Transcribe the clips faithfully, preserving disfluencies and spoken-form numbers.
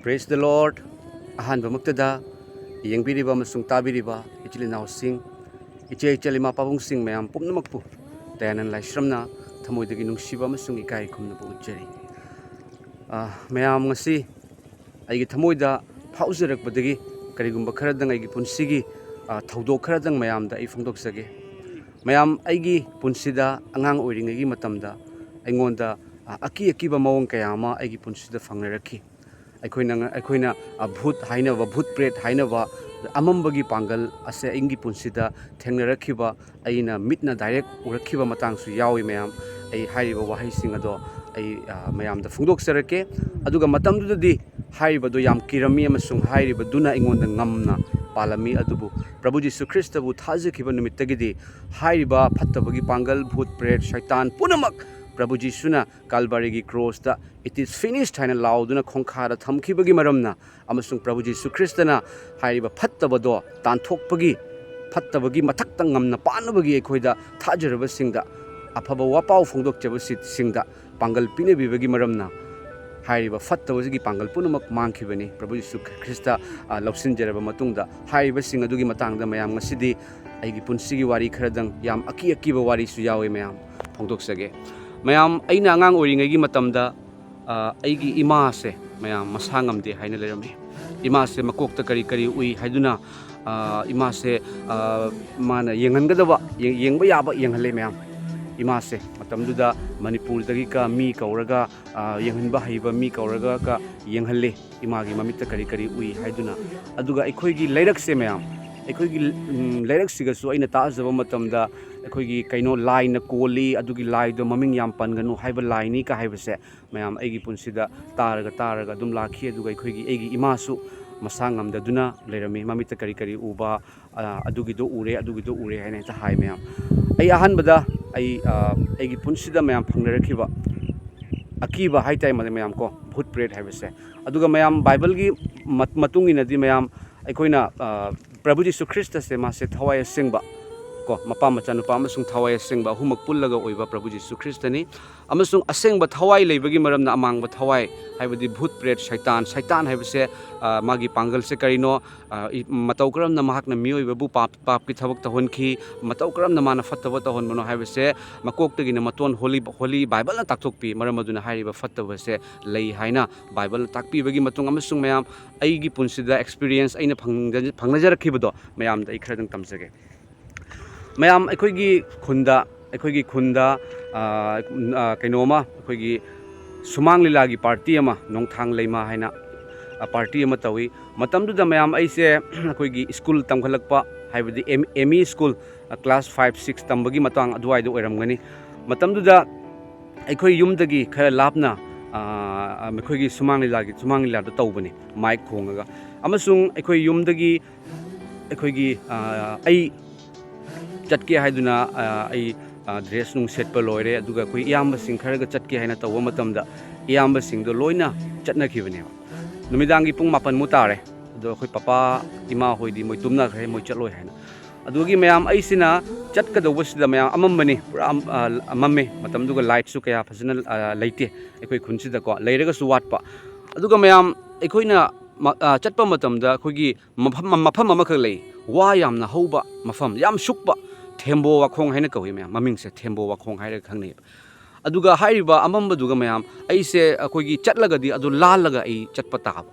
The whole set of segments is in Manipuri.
Praise the Lord. ꯑꯍꯥꯟꯕꯃꯛꯇꯗ ꯌꯦꯡꯕꯤꯔꯤꯕ ꯑꯃꯁꯨꯡ ꯇꯥꯕꯤꯔꯤꯕ ꯏꯆꯤꯜ ꯏꯅꯥꯎꯁꯤꯡ, ꯏꯆꯦ ꯏꯆꯜ ꯏꯃꯥ ꯄꯥꯕꯨꯡꯁꯤꯡ ꯃꯌꯥꯝ ꯄꯨꯝꯅꯃꯛꯄꯨ ꯗꯌꯥꯅꯟ ꯂꯥꯏꯁ꯭ꯔꯝꯅ ꯊꯃꯣꯏꯗꯒꯤ ꯅꯨꯡꯁꯤꯕ ꯑꯃꯁꯨꯡ ꯏꯀꯥꯏ ꯈꯨꯝꯅꯕ ꯎꯠꯆꯔꯤ꯫ ꯑ, ꯃꯌꯥꯝ, ꯉꯁꯤ ꯑꯩꯒꯤ ꯊꯃꯣꯏꯗ ꯐꯥꯎꯖꯔꯛꯄꯗꯒꯤ ꯀꯔꯤꯒꯨꯝꯕ ꯈꯔꯗꯪ ꯑꯩꯒꯤ ꯄꯨꯟꯁꯤꯒꯤ, ꯑ, ꯊꯧꯗꯣꯛ ꯈꯔꯗꯪ ꯃꯌꯥꯝꯗ ꯑꯩ ꯐꯣꯡꯗꯣꯛꯆꯒꯦ꯫ ꯃꯌꯥꯝ, ꯑꯩꯒꯤ ꯄꯨꯟꯁꯤꯗ ꯑꯉꯥꯡ ꯑꯣꯏꯔꯤꯉꯩꯒꯤ ꯃꯇꯝꯗ ꯑꯩꯉꯣꯟꯗ, ꯑ, ꯑꯀꯤ ꯑꯀꯤꯕ ꯃꯑꯣꯡ ꯀꯌꯥ ꯑꯃ ꯑꯩꯒꯤ ꯄꯨꯟꯁꯤꯗ ꯐꯪꯅꯔꯛꯈꯤ꯫ ꯑꯩꯈꯣꯏꯅ ꯉ-, ꯑꯩꯈꯣꯏꯅ, ꯑ, ꯚꯨꯠ ꯍꯥꯏꯅꯕ, ꯚꯨꯠ ꯄ꯭ꯔꯦꯠ ꯍꯥꯏꯅꯕ ꯑꯃꯝꯕꯒꯤ ꯄꯥꯡꯒꯜ ꯑꯁꯦ ꯑꯩꯒꯤ ꯄꯨꯟꯁꯤꯗ ꯊꯦꯡꯅꯔꯛꯈꯤꯕ, ꯑꯩꯅ ꯃꯤꯠꯅ direct ꯎꯔꯛꯈꯤꯕ ꯃꯇꯥꯡꯁꯨ ꯌꯥꯎꯏ ꯃꯌꯥꯝ꯫ ꯑꯩ ꯍꯥꯏꯔꯤꯕ ꯋꯥꯍꯩꯁꯤꯡ ꯑꯗꯣ ꯑꯩ, ꯑ, ꯃꯌꯥꯝꯗ ꯐꯣꯡꯗꯣꯛꯆꯔꯛꯀꯦ꯫ ꯑꯗꯨꯒ ꯃꯇꯝꯗꯨꯗꯗꯤ ꯍꯥꯏꯔꯤꯕꯗꯣ ꯌꯥꯝ ꯀꯤꯔꯝꯃꯤ ꯑꯃꯁꯨꯡ ꯍꯥꯏꯔꯤꯕꯗꯨꯅ ꯑꯩꯉꯣꯟꯗ ꯉꯝꯅ ꯄꯥꯜꯂꯝꯃꯤ꯫ ꯑꯗꯨꯕꯨ ꯄ꯭ꯔꯚꯨ ꯖꯤꯁꯨ ꯈ꯭ꯔꯤꯁꯇꯕꯨ ꯊꯥꯖꯈꯤꯕ ꯅꯨꯃꯤꯠꯇꯒꯤꯗꯤ ꯍꯥꯏꯔꯤꯕ ꯐꯠꯇꯕꯒꯤ ꯄꯥꯡꯒꯜ, ꯚꯨꯠ ꯄ꯭ꯔꯦꯠ, ꯁꯩꯇꯥꯟ ꯄꯨꯝꯅꯃꯛ ꯄ꯭ꯔꯚꯨ ꯖꯤꯁꯨꯅ ꯀꯥꯜꯚꯔꯤꯒꯤ ꯀ꯭ꯔꯣꯁꯇ "It is finished" ꯍꯥꯏꯅ ꯂꯥꯎꯗꯨꯅ ꯈꯣꯡꯈꯥꯗ ꯊꯝꯈꯤꯕꯒꯤ ꯃꯔꯝꯅ, ꯑꯃꯁꯨꯡ ꯄ꯭ꯔꯚꯨ ꯖꯤꯁꯨ ꯈ꯭ꯔꯤꯁꯇꯅ ꯍꯥꯏꯔꯤꯕ ꯐꯠꯇꯕꯗꯣ ꯇꯥꯟꯊꯣꯛꯄꯒꯤ, ꯐꯠꯇꯕꯒꯤ ꯃꯊꯛꯇ ꯉꯝꯅ ꯄꯥꯟꯅꯕꯒꯤ ꯑꯩꯈꯣꯏꯗ ꯊꯥꯖꯔꯕꯁꯤꯡꯗ, ꯑꯐꯕ ꯋꯥꯄꯥꯎ ꯐꯣꯡꯗꯣꯛꯆꯕꯁꯤꯡꯗ ꯄꯥꯡꯒꯜ ꯄꯤꯅꯕꯤꯕꯒꯤ ꯃꯔꯝꯅ, ꯍꯥꯏꯔꯤꯕ ꯐꯠꯇꯕꯁꯤꯒꯤ ꯄꯥꯡꯒꯜ ꯄꯨꯝꯅꯃꯛ ꯃꯥꯡꯈꯤꯕꯅꯤ꯫ ꯄ꯭ꯔꯚꯨ ꯖꯤꯁꯨ ꯈ꯭ꯔꯤꯁꯇ, ꯑ, ꯂꯧꯁꯤꯟꯖꯔꯕ ꯃꯇꯨꯡꯗ, ꯍꯥꯏꯔꯤꯕꯁꯤꯡ ꯑꯗꯨꯒꯤ ꯃꯇꯥꯡꯗ ꯃꯌꯥꯝ ꯉꯁꯤꯗꯤ ꯑꯩꯒꯤ ꯄꯨꯟꯁꯤꯒꯤ ꯋꯥꯔꯤ ꯈꯔꯗꯪ, ꯌꯥꯝ ꯑꯀꯤ ꯑꯀꯤꯕ ꯋꯥꯔꯤꯁꯨ ꯌꯥꯎꯏ ꯃꯌꯥꯝ, ꯐꯣꯡꯗꯣꯛꯆꯒꯦ꯫ ꯃꯌꯥꯝ, ꯑꯩꯅ ꯑꯉꯥꯡ ꯑꯣꯏꯔꯤꯉꯩꯒꯤ ꯃꯇꯝꯗ, ꯑ, ꯑꯩꯒꯤ ꯏꯃꯥꯁꯦ ꯃꯌꯥꯝ ꯃꯁꯥ ꯉꯝꯗꯦ ꯍꯥꯏꯅ ꯂꯩꯔꯝꯃꯤ꯫ ꯏꯃꯥꯁꯦ ꯃꯀꯣꯛꯇ ꯀꯔꯤ ꯀꯔꯤ ꯎꯏ ꯍꯥꯏꯗꯨꯅ, ꯑ, ꯏꯃꯥꯁꯦ, ꯑ, ꯃꯥꯅ ꯌꯦꯡꯍꯟꯒꯗꯕ, ꯌꯦꯡ-, ꯌꯦꯡꯕ ꯌꯥꯕ ꯌꯦꯡꯍꯜꯂꯦ ꯃꯌꯥꯝ꯫ ꯏꯃꯥꯁꯦ ꯃꯇꯝꯗꯨꯗ ꯃꯅꯤꯄꯨꯔꯗꯒꯤꯒ ꯃꯤ ꯀꯧꯔꯒ, ꯑ, ꯌꯦꯡꯍꯟꯕ ꯍꯩꯕ ꯃꯤ ꯀꯧꯔꯒ ꯌꯦꯡꯍꯜꯂꯦ꯫ ꯏꯃꯥꯒꯤ ꯃꯃꯤꯠꯇ ꯀꯔꯤ ꯀꯔꯤ ꯎꯏ ꯍꯥꯏꯗꯨꯅ꯫ ꯑꯗꯨꯒ ꯑꯩꯈꯣꯏꯒꯤ ꯂꯩꯔꯛꯁꯦ ꯃꯌꯥꯝ, ꯑꯩꯈꯣꯏꯒꯤ, ꯎꯝ, ꯂꯩꯔꯛꯁꯤꯒꯁꯨ ꯑꯩꯅ ꯇꯥꯖꯕ ꯃꯇꯝꯗ ꯑꯩꯈꯣꯏꯒꯤ ꯀꯩꯅꯣ ꯂꯥꯏꯅ ꯀꯣꯜꯂꯤ, ꯑꯗꯨꯒꯤ ꯂꯥꯏꯗꯣ ꯃꯃꯤꯡ ꯌꯥꯝ ꯄꯟꯒꯅꯨ ꯍꯥꯏꯕ ꯂꯥꯏꯅꯤ ꯀ ꯍꯥꯏꯕꯁꯦ ꯃꯌꯥꯝ ꯑꯩꯒꯤ ꯄꯨꯟꯁꯤꯗ ꯇꯥꯔꯒ ꯇꯥꯔꯒ ꯑꯗꯨꯝ ꯂꯥꯛꯈꯤ꯫ ꯑꯗꯨꯒ ꯑꯩꯈꯣꯏꯒꯤ, ꯑꯩꯒꯤ ꯏꯃꯥꯁꯨ ꯃꯁꯥ ꯉꯝꯗꯗꯨꯅ ꯂꯩꯔꯝꯃꯤ꯫ ꯃꯃꯤꯠꯇ ꯀꯔꯤ ꯀꯔꯤ ꯎꯕ, ꯑ, "ꯑꯗꯨꯒꯤꯗꯣ ꯎꯔꯦ, ꯑꯗꯨꯒꯤꯗꯣ ꯎꯔꯦ" ꯍꯥꯏꯅ ꯍꯦꯛꯇ ꯍꯥꯏ ꯃꯌꯥꯝ꯫ ꯑꯩ ꯑꯍꯥꯟꯕꯗ ꯑꯩ, ꯑ, ꯑꯩꯒꯤ ꯄꯨꯟꯁꯤꯗ ꯃꯌꯥꯝ ꯐꯪꯅꯔꯛꯈꯤꯕ ꯑꯀꯤꯕ ꯍꯥꯏ ꯇꯥꯏ ꯃꯗꯨ ꯃꯌꯥꯝ ꯀꯣ, ꯚꯨꯠ ꯄ꯭ꯔꯦꯠ ꯍꯥꯏꯕꯁꯦ꯫ ꯑꯗꯨꯒ ꯃꯌꯥꯝ ꯕꯥꯏꯕꯜꯒꯤ ꯃꯠ-, ꯃꯇꯨꯡ ꯏꯟꯅꯗꯤ ꯃꯌꯥꯝ ꯑꯩꯈꯣꯏꯅ, ꯑ, ꯄ꯭ꯔꯚꯨ ꯖꯤꯁꯨ ꯈ꯭ꯔꯤꯁꯇꯁꯦ ꯃꯥꯁꯦ ꯊꯋꯥꯏ ꯑꯁꯦꯡꯕ ꯀꯣ, ꯃꯄꯥ, ꯃꯆꯥꯅꯨꯄꯥ ꯑꯃꯁꯨꯡ ꯊꯋꯥꯏ ꯑꯁꯦꯡꯕ ꯑꯍꯨꯝꯃꯛ ꯄꯨꯜꯂꯒ ꯑꯣꯏꯕ ꯄ꯭ꯔꯚꯨ ꯖꯤꯁꯨ ꯈ꯭ꯔꯤꯁꯇꯅꯤ꯫ ꯑꯃꯁꯨꯡ ꯑꯁꯦꯡꯕ ꯊꯋꯥꯏ ꯂꯩꯕꯒꯤ ꯃꯔꯝꯅ ꯑꯃꯥꯡꯕ ꯊꯋꯥꯏ, ꯍꯥꯏꯕꯗꯤ ꯚꯨꯠ, ꯄ꯭ꯔꯦꯠ, ꯁꯩꯇꯥꯟ, ꯁꯩꯇꯥꯟ ꯍꯥꯏꯕꯁꯦ, ꯑ, ꯃꯥꯒꯤ ꯄꯥꯡꯒꯜꯁꯦ ꯀꯔꯤꯅꯣ? ꯑ, ꯏ-, ꯃꯇꯧ ꯀꯔꯝꯅ ꯃꯍꯥꯛꯅ ꯃꯤꯑꯣꯏꯕꯕꯨ ꯄꯥꯞ-, ꯄꯥꯞꯀꯤ ꯊꯕꯛ ꯇꯧꯍꯟꯈꯤ? ꯃꯇꯧ ꯀꯔꯝꯅ ꯃꯥꯅ ꯐꯠꯇꯕ ꯇꯧꯍꯟꯕꯅꯣ ꯍꯥꯏꯕꯁꯦ ꯃꯀꯣꯛꯇꯒꯤꯅ ꯃꯇꯣꯟ ꯍꯣꯂꯤ, ꯍꯣꯂꯤ ꯕꯥꯏꯕꯜꯅ ꯇꯥꯛꯊꯣꯛꯄꯤ꯫ ꯃꯔꯝ ꯑꯗꯨꯅ ꯍꯥꯏꯔꯤꯕ ꯐꯠꯇꯕꯁꯦ ꯂꯩ ꯍꯥꯏꯅ ꯕꯥꯏꯕꯜꯅ ꯇꯥꯛꯄꯤꯕꯒꯤ ꯃꯇꯨꯡ ꯑꯃꯁꯨꯡ ꯃꯌꯥꯝ ꯑꯩꯒꯤ ꯄꯨꯟꯁꯤꯗ experience ꯑꯩꯅ ꯐꯪꯖ-, ꯐꯪꯅꯖꯔꯛꯈꯤꯕꯗꯣ ꯃꯌꯥꯝꯗ ꯑꯩ ꯈꯔꯗꯪ ꯇꯝꯖꯒꯦ꯫ ꯃꯌꯥꯝ ꯑꯩꯈꯣꯏꯒꯤ ꯈꯨꯟꯗ, ꯑꯩꯈꯣꯏꯒꯤ ꯈꯨꯟꯗ, ꯑ, ꯑ, ꯀꯩꯅꯣꯃ, ꯑꯩꯈꯣꯏꯒꯤ ꯁꯨꯃꯥꯡ ꯂꯤꯂꯥꯒꯤ party ꯑꯃ, ꯅꯣꯡꯊꯥꯡ ꯂꯩꯃ ꯍꯥꯏꯅ, ꯑ, party ꯑꯃ ꯇꯧꯏ꯫ ꯃꯇꯝꯗꯨꯗ ꯃꯌꯥꯝ ꯑꯩꯁꯦ ꯑꯩꯈꯣꯏꯒꯤ school ꯇꯝꯈꯠꯂꯛꯄ, ꯍꯥꯏꯕꯗꯤ M-, M E school, ꯑ, class five, six ꯇꯝꯕꯒꯤ ꯃꯇꯥꯡ ꯑꯗꯨꯋꯥꯏꯗ ꯑꯣꯏꯔꯝꯒꯅꯤ꯫ ꯃꯇꯝꯗꯨꯗ ꯑꯩꯈꯣꯏ ꯌꯨꯝꯗꯒꯤ ꯈꯔ ꯂꯥꯞꯅ, ꯑ, ꯑ, ꯑꯩꯈꯣꯏꯒꯤ ꯁꯨꯃꯥꯡ ꯂꯤꯂꯥꯒꯤ, ꯁꯨꯃꯥꯡ ꯂꯤꯂꯥꯗꯣ ꯇꯧꯕꯅꯤ, mic ꯈꯣꯡꯉꯒ꯫ ꯑꯃꯁꯨꯡ ꯑꯩꯈꯣꯏ ꯌꯨꯝꯗꯒꯤ ꯑꯩꯈꯣꯏꯒꯤ, ꯑ, ꯑꯩ ꯆꯠꯀꯦ ꯍꯥꯏꯗꯨꯅ, ꯑ, ꯑꯩ, ꯑ, dress ꯅꯨꯡ ꯁꯦꯠꯄ ꯂꯣꯏꯔꯦ, ꯑꯗꯨꯒ ꯑꯩꯈꯣꯏ ꯏꯌꯥꯝꯕꯁꯤꯡ ꯈꯔꯒ ꯆꯠꯀꯦ ꯍꯥꯏꯅ ꯇꯧꯕ ꯃꯇꯝꯗ ꯏꯌꯥꯝꯕꯁꯤꯡꯗꯣ ꯂꯣꯏꯅ ꯆꯠꯅꯈꯤꯕꯅꯦꯕ꯫ ꯅꯨꯃꯤꯗꯥꯡꯒꯤ ꯄꯨꯡ ꯃꯥꯄꯟꯃꯨꯛ ꯇꯥꯔꯦ꯫ ꯑꯗꯣ ꯑꯩꯈꯣꯏ ꯄꯄꯥ, ꯏꯃꯥ ꯍꯣꯏꯗꯤ ꯃꯣꯏ ꯇꯨꯝꯅꯈ꯭ꯔꯦ, ꯃꯣꯏ ꯆꯠꯂꯣꯏ ꯍꯥꯏꯅ꯫ ꯑꯗꯨꯒꯤ ꯃꯌꯥꯝ ꯑꯩꯁꯤꯅ ꯆꯠꯀꯗꯧꯕꯁꯤꯗ ꯃꯌꯥꯝ ꯑꯃꯝꯕꯅꯤ, ꯄꯨꯔꯥ ꯑꯝ-, ꯑ, ꯑꯃꯝꯃꯦ꯫ ꯃꯇꯝꯗꯨꯒ lightꯁꯨ ꯀꯌꯥ ꯐꯖꯅ, ꯑ, ꯂꯩꯇꯦ ꯑꯩꯈꯣꯏ ꯈꯨꯟꯁꯤꯗꯀꯣ, ꯂꯩꯔꯒꯁꯨ ꯋꯥꯠꯄ꯫ ꯑꯗꯨꯒ ꯃꯌꯥꯝ ꯑꯩꯈꯣꯏꯅ ꯃ-, ꯑ, ꯆꯠꯄ ꯃꯇꯝꯗ ꯑꯩꯈꯣꯏꯒꯤ ꯃꯐꯝ, ꯃꯐꯝ ꯑꯃꯈꯛ ꯂꯩ, ꯋꯥ ꯌꯥꯝꯅ ꯍꯧꯕ ꯃꯐꯝ, ꯌꯥꯝ ꯁꯨꯛꯄ, ꯊꯦꯝꯕꯣ ꯋꯥꯈꯣꯡ ꯍꯥꯏꯅ ꯀꯧꯏ ꯃꯌꯥꯝ, ꯃꯃꯤꯡꯁꯦ ꯊꯦꯝꯕꯣ ꯋꯥꯈꯣꯡ ꯍꯥꯏꯔꯒ ꯈꯪꯅꯩꯕ꯫ ꯑꯗꯨꯒ ꯍꯥꯏꯔꯤꯕ ꯑꯃꯝꯕꯗꯨꯒ ꯃꯌꯥꯝ ꯑꯩꯁꯦ ꯑꯩꯈꯣꯏꯒꯤ ꯆꯠꯂꯒꯗꯤ ꯑꯗꯨ ꯂꯥꯜꯂꯒ ꯑꯩ ꯆꯠꯄ ꯇꯥꯕ꯫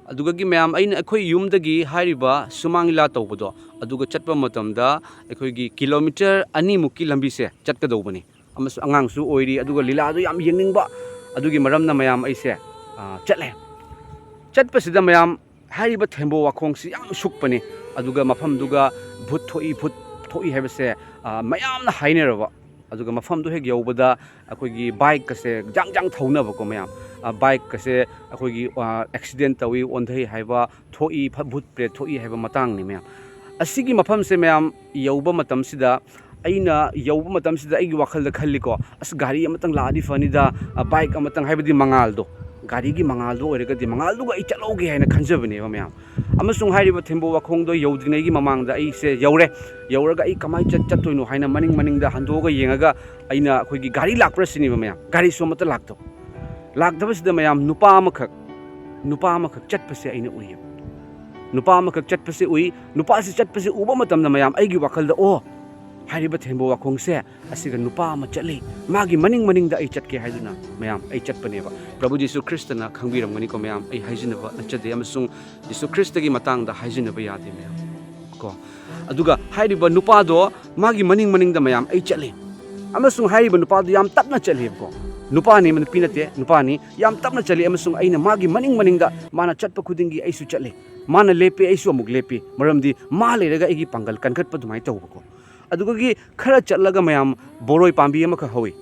ꯑꯗꯨꯗꯒꯤ ꯃꯌꯥꯝ ꯑꯩꯅ ꯑꯩꯈꯣꯏ ꯌꯨꯝꯗꯒꯤ ꯍꯥꯏꯔꯤꯕ ꯁꯨꯃꯥꯡ ꯂꯤꯂꯥ ꯇꯧꯕꯗꯣ ꯑꯗꯨꯒ ꯆꯠꯄ ꯃꯇꯝꯗ ꯑꯩꯈꯣꯏꯒꯤ kilometre ꯑꯅꯤꯃꯨꯛꯀꯤ ꯂꯝꯕꯤꯁꯦ ꯆꯠꯀꯗꯧꯕꯅꯤ꯫ ꯑꯃꯁꯨꯡ ꯑꯉꯥꯡꯁꯨ ꯑꯣꯏꯔꯤ, ꯑꯗꯨꯒ ꯂꯤꯂꯥꯗꯨ ꯌꯥꯝ ꯌꯦꯡꯅꯤꯡꯕ꯫ ꯑꯗꯨꯒꯤ ꯃꯔꯝꯅ ꯃꯌꯥꯝ ꯑꯩꯁꯦ, ꯑ, ꯆꯠꯂꯦ꯫ ꯆꯠꯄꯁꯤꯗ ꯃꯌꯥꯝ ꯍꯥꯏꯔꯤꯕ ꯊꯦꯝꯕꯣ ꯋꯥꯈꯣꯡꯁꯤ ꯌꯥꯝ ꯁꯨꯛꯄꯅꯤ꯫ ꯑꯗꯨꯒ ꯃꯐꯝꯗꯨꯒ ꯚꯨꯠ ꯊꯣꯛꯏ, ꯚꯨꯠ ꯊꯣꯛꯏ ꯍꯥꯏꯕꯁꯦ, ꯑ, ꯃꯌꯥꯝꯅ ꯍꯥꯏꯅꯔꯕ꯫ ꯑꯗꯨꯒ ꯃꯐꯝꯗꯨ ꯍꯦꯛ ꯌꯧꯕꯗ ꯑꯩꯈꯣꯏꯒꯤ bikeꯀꯁꯦ ꯖꯥꯡ ꯖꯥꯡ ꯊꯧꯅꯕꯀꯣ ꯃꯌꯥꯝ꯫ ꯑ, bikeꯀꯁꯦ ꯑꯩꯈꯣꯏꯒꯤ, ꯑ, accident ꯇꯧꯏ, ꯑꯣꯟꯊꯩ ꯍꯥꯏꯕ ꯊꯣꯛꯏ, ꯐ-, ꯚꯨꯠ ꯄ꯭ꯔꯦꯠ ꯊꯣꯛꯏ ꯍꯥꯏꯕ ꯃꯇꯥꯡꯅꯤ ꯃꯌꯥꯝ꯫ ꯑꯁꯤꯒꯤ ꯃꯐꯝꯁꯦ ꯃꯌꯥꯝ ꯌꯧꯕ ꯃꯇꯝꯁꯤꯗ, ꯑꯩꯅ ꯌꯧꯕ ꯃꯇꯝꯁꯤꯗ ꯑꯩꯒꯤ ꯋꯥꯈꯜꯗ ꯈꯜꯂꯤꯀꯣ, "ꯑꯁ, ꯒꯥꯔꯤ ꯑꯃꯇꯪ ꯂꯥꯛꯑꯗꯤ ꯐꯅꯤꯗ, ꯑ, bike ꯑꯃꯇꯪ", ꯍꯥꯏꯕꯗꯤ ꯃꯉꯥꯜꯗꯣ, ꯒꯥꯔꯤꯒꯤ ꯃꯉꯥꯜꯗꯣ ꯑꯣꯏꯔꯒꯗꯤ ꯃꯉꯥꯜꯗꯨꯒ ꯑꯩ ꯆꯠꯍꯧꯒꯦ ꯍꯥꯏꯅ ꯈꯟꯖꯕꯅꯦꯕ ꯃꯌꯥꯝ꯫ ꯑꯃꯁꯨꯡ ꯍꯥꯏꯔꯤꯕ ꯊꯦꯝꯕꯧ ꯋꯥꯈꯣꯡꯗꯣ ꯌꯧꯗ꯭ꯔꯤꯉꯩꯒꯤ ꯃꯃꯥꯡꯗ ꯑꯩꯁꯦ ꯌꯧꯔꯦ꯫ ꯌꯧꯔꯒ ꯑꯩ ꯀꯃꯥꯏꯅ ꯆꯠ-, ꯆꯠꯇꯣꯏꯅꯣ ꯍꯥꯏꯅ ꯃꯅꯤꯡ ꯃꯅꯤꯡꯗ ꯍꯟꯗꯣꯛꯑꯒ ꯌꯦꯡꯉꯒ ꯑꯩꯅ ꯑꯩꯈꯣꯏꯒꯤ ꯒꯥꯔꯤ ꯂꯥꯛꯄ꯭ꯔꯥ ꯁꯤꯅꯦꯕ ꯃꯌꯥꯝ꯫ ꯒꯥꯔꯤꯁꯨ ꯑꯃꯠꯇ ꯂꯥꯛꯇꯕ꯫ ꯂꯥꯛꯇꯕꯁꯤꯗ ꯃꯌꯥꯝ ꯅꯨꯄꯥ ꯑꯃꯈꯛ, ꯅꯨꯄꯥ ꯑꯃꯈꯛ ꯆꯠꯄꯁꯦ ꯑꯩꯅ ꯎꯏꯌꯦꯕ꯫ ꯅꯨꯄꯥ ꯑꯃꯈꯛ ꯆꯠꯄꯁꯦ ꯎꯏ꯫ ꯅꯨꯄꯥꯁꯤ ꯆꯠꯄꯁꯦ ꯎꯕ ꯃꯇꯝꯗ ꯃꯌꯥꯝ ꯑꯩꯒꯤ ꯋꯥꯈꯜꯗ, "ꯑꯣ, ꯍꯥꯏꯔꯤꯕ ꯊꯦꯝꯕꯧ ꯋꯥꯈꯣꯡꯁꯦ ꯑꯁꯤꯒ ꯅꯨꯄꯥ ꯑꯃ ꯆꯠꯂꯤ, ꯃꯥꯒꯤ ꯃꯅꯤꯡ ꯃꯅꯤꯡꯗ ꯑꯩ ꯆꯠꯀꯦ" ꯍꯥꯏꯗꯨꯅ ꯃꯌꯥꯝ ꯑꯩ ꯆꯠꯄꯅꯦꯕ꯫ ꯄ꯭ꯔꯚꯨ ꯖꯤꯁꯨ ꯈ꯭ꯔꯤꯁꯇꯅ ꯈꯪꯕꯤꯔꯝꯒꯅꯤꯀꯣ ꯃꯌꯥꯝ, ꯑꯩ ꯍꯥꯏꯖꯤꯟꯅꯕ ꯅꯠꯆꯗꯦ, ꯑꯃꯁꯨꯡ ꯖꯤꯁꯨ ꯈ꯭ꯔꯤꯁꯇꯒꯤ ꯃꯇꯥꯡꯗ ꯍꯥꯏꯖꯤꯟꯅꯕ ꯌꯥꯗꯦ ꯃꯌꯥꯝ ꯀꯣ꯫ ꯑꯗꯨꯒ ꯍꯥꯏꯔꯤꯕ ꯅꯨꯄꯥꯗꯣ ꯃꯥꯒꯤ ꯃꯅꯤꯡ ꯃꯅꯤꯡꯗ ꯃꯌꯥꯝ ꯑꯩ ꯆꯠꯂꯤ, ꯑꯃꯁꯨꯡ ꯍꯥꯏꯔꯤꯕ ꯅꯨꯄꯥꯗꯣ ꯌꯥꯝ ꯇꯞꯅ ꯆꯠꯂꯦꯕꯀꯣ꯫ ꯅꯨꯄꯥꯅꯤ, ꯅꯨꯄꯤ ꯅꯠꯇꯦ, ꯅꯨꯄꯥꯅꯤ, ꯌꯥꯝ ꯇꯞꯅ ꯆꯠꯂꯤ, ꯑꯃꯁꯨꯡ ꯑꯩꯅ ꯃꯥꯒꯤ ꯃꯅꯤꯡ ꯃꯅꯤꯡꯗ, ꯃꯥꯅ ꯆꯠꯄ ꯈꯨꯗꯤꯡꯒꯤ ꯑꯩꯁꯨ ꯆꯠꯂꯤ꯫ ꯃꯥꯅ ꯂꯦꯞꯄꯦ, ꯑꯩꯁꯨ ꯑꯃꯨꯛ ꯂꯦꯞꯄꯤ, ꯃꯔꯝꯗꯤ ꯃꯥ ꯂꯩꯔꯒ ꯑꯩꯒꯤ ꯄꯥꯡꯒꯜ ꯀꯟꯈꯠꯄ ꯑꯗꯨꯃꯥꯏꯅ ꯇꯧꯕꯀꯣ꯫ ꯑꯗꯨꯗꯒꯤ ꯈꯔ ꯆꯠꯂꯒ ꯃꯌꯥꯝ ꯕꯣꯔꯣꯏ ꯄꯥꯝꯕꯤ ꯑꯃꯈꯛ ꯍꯧꯋꯤ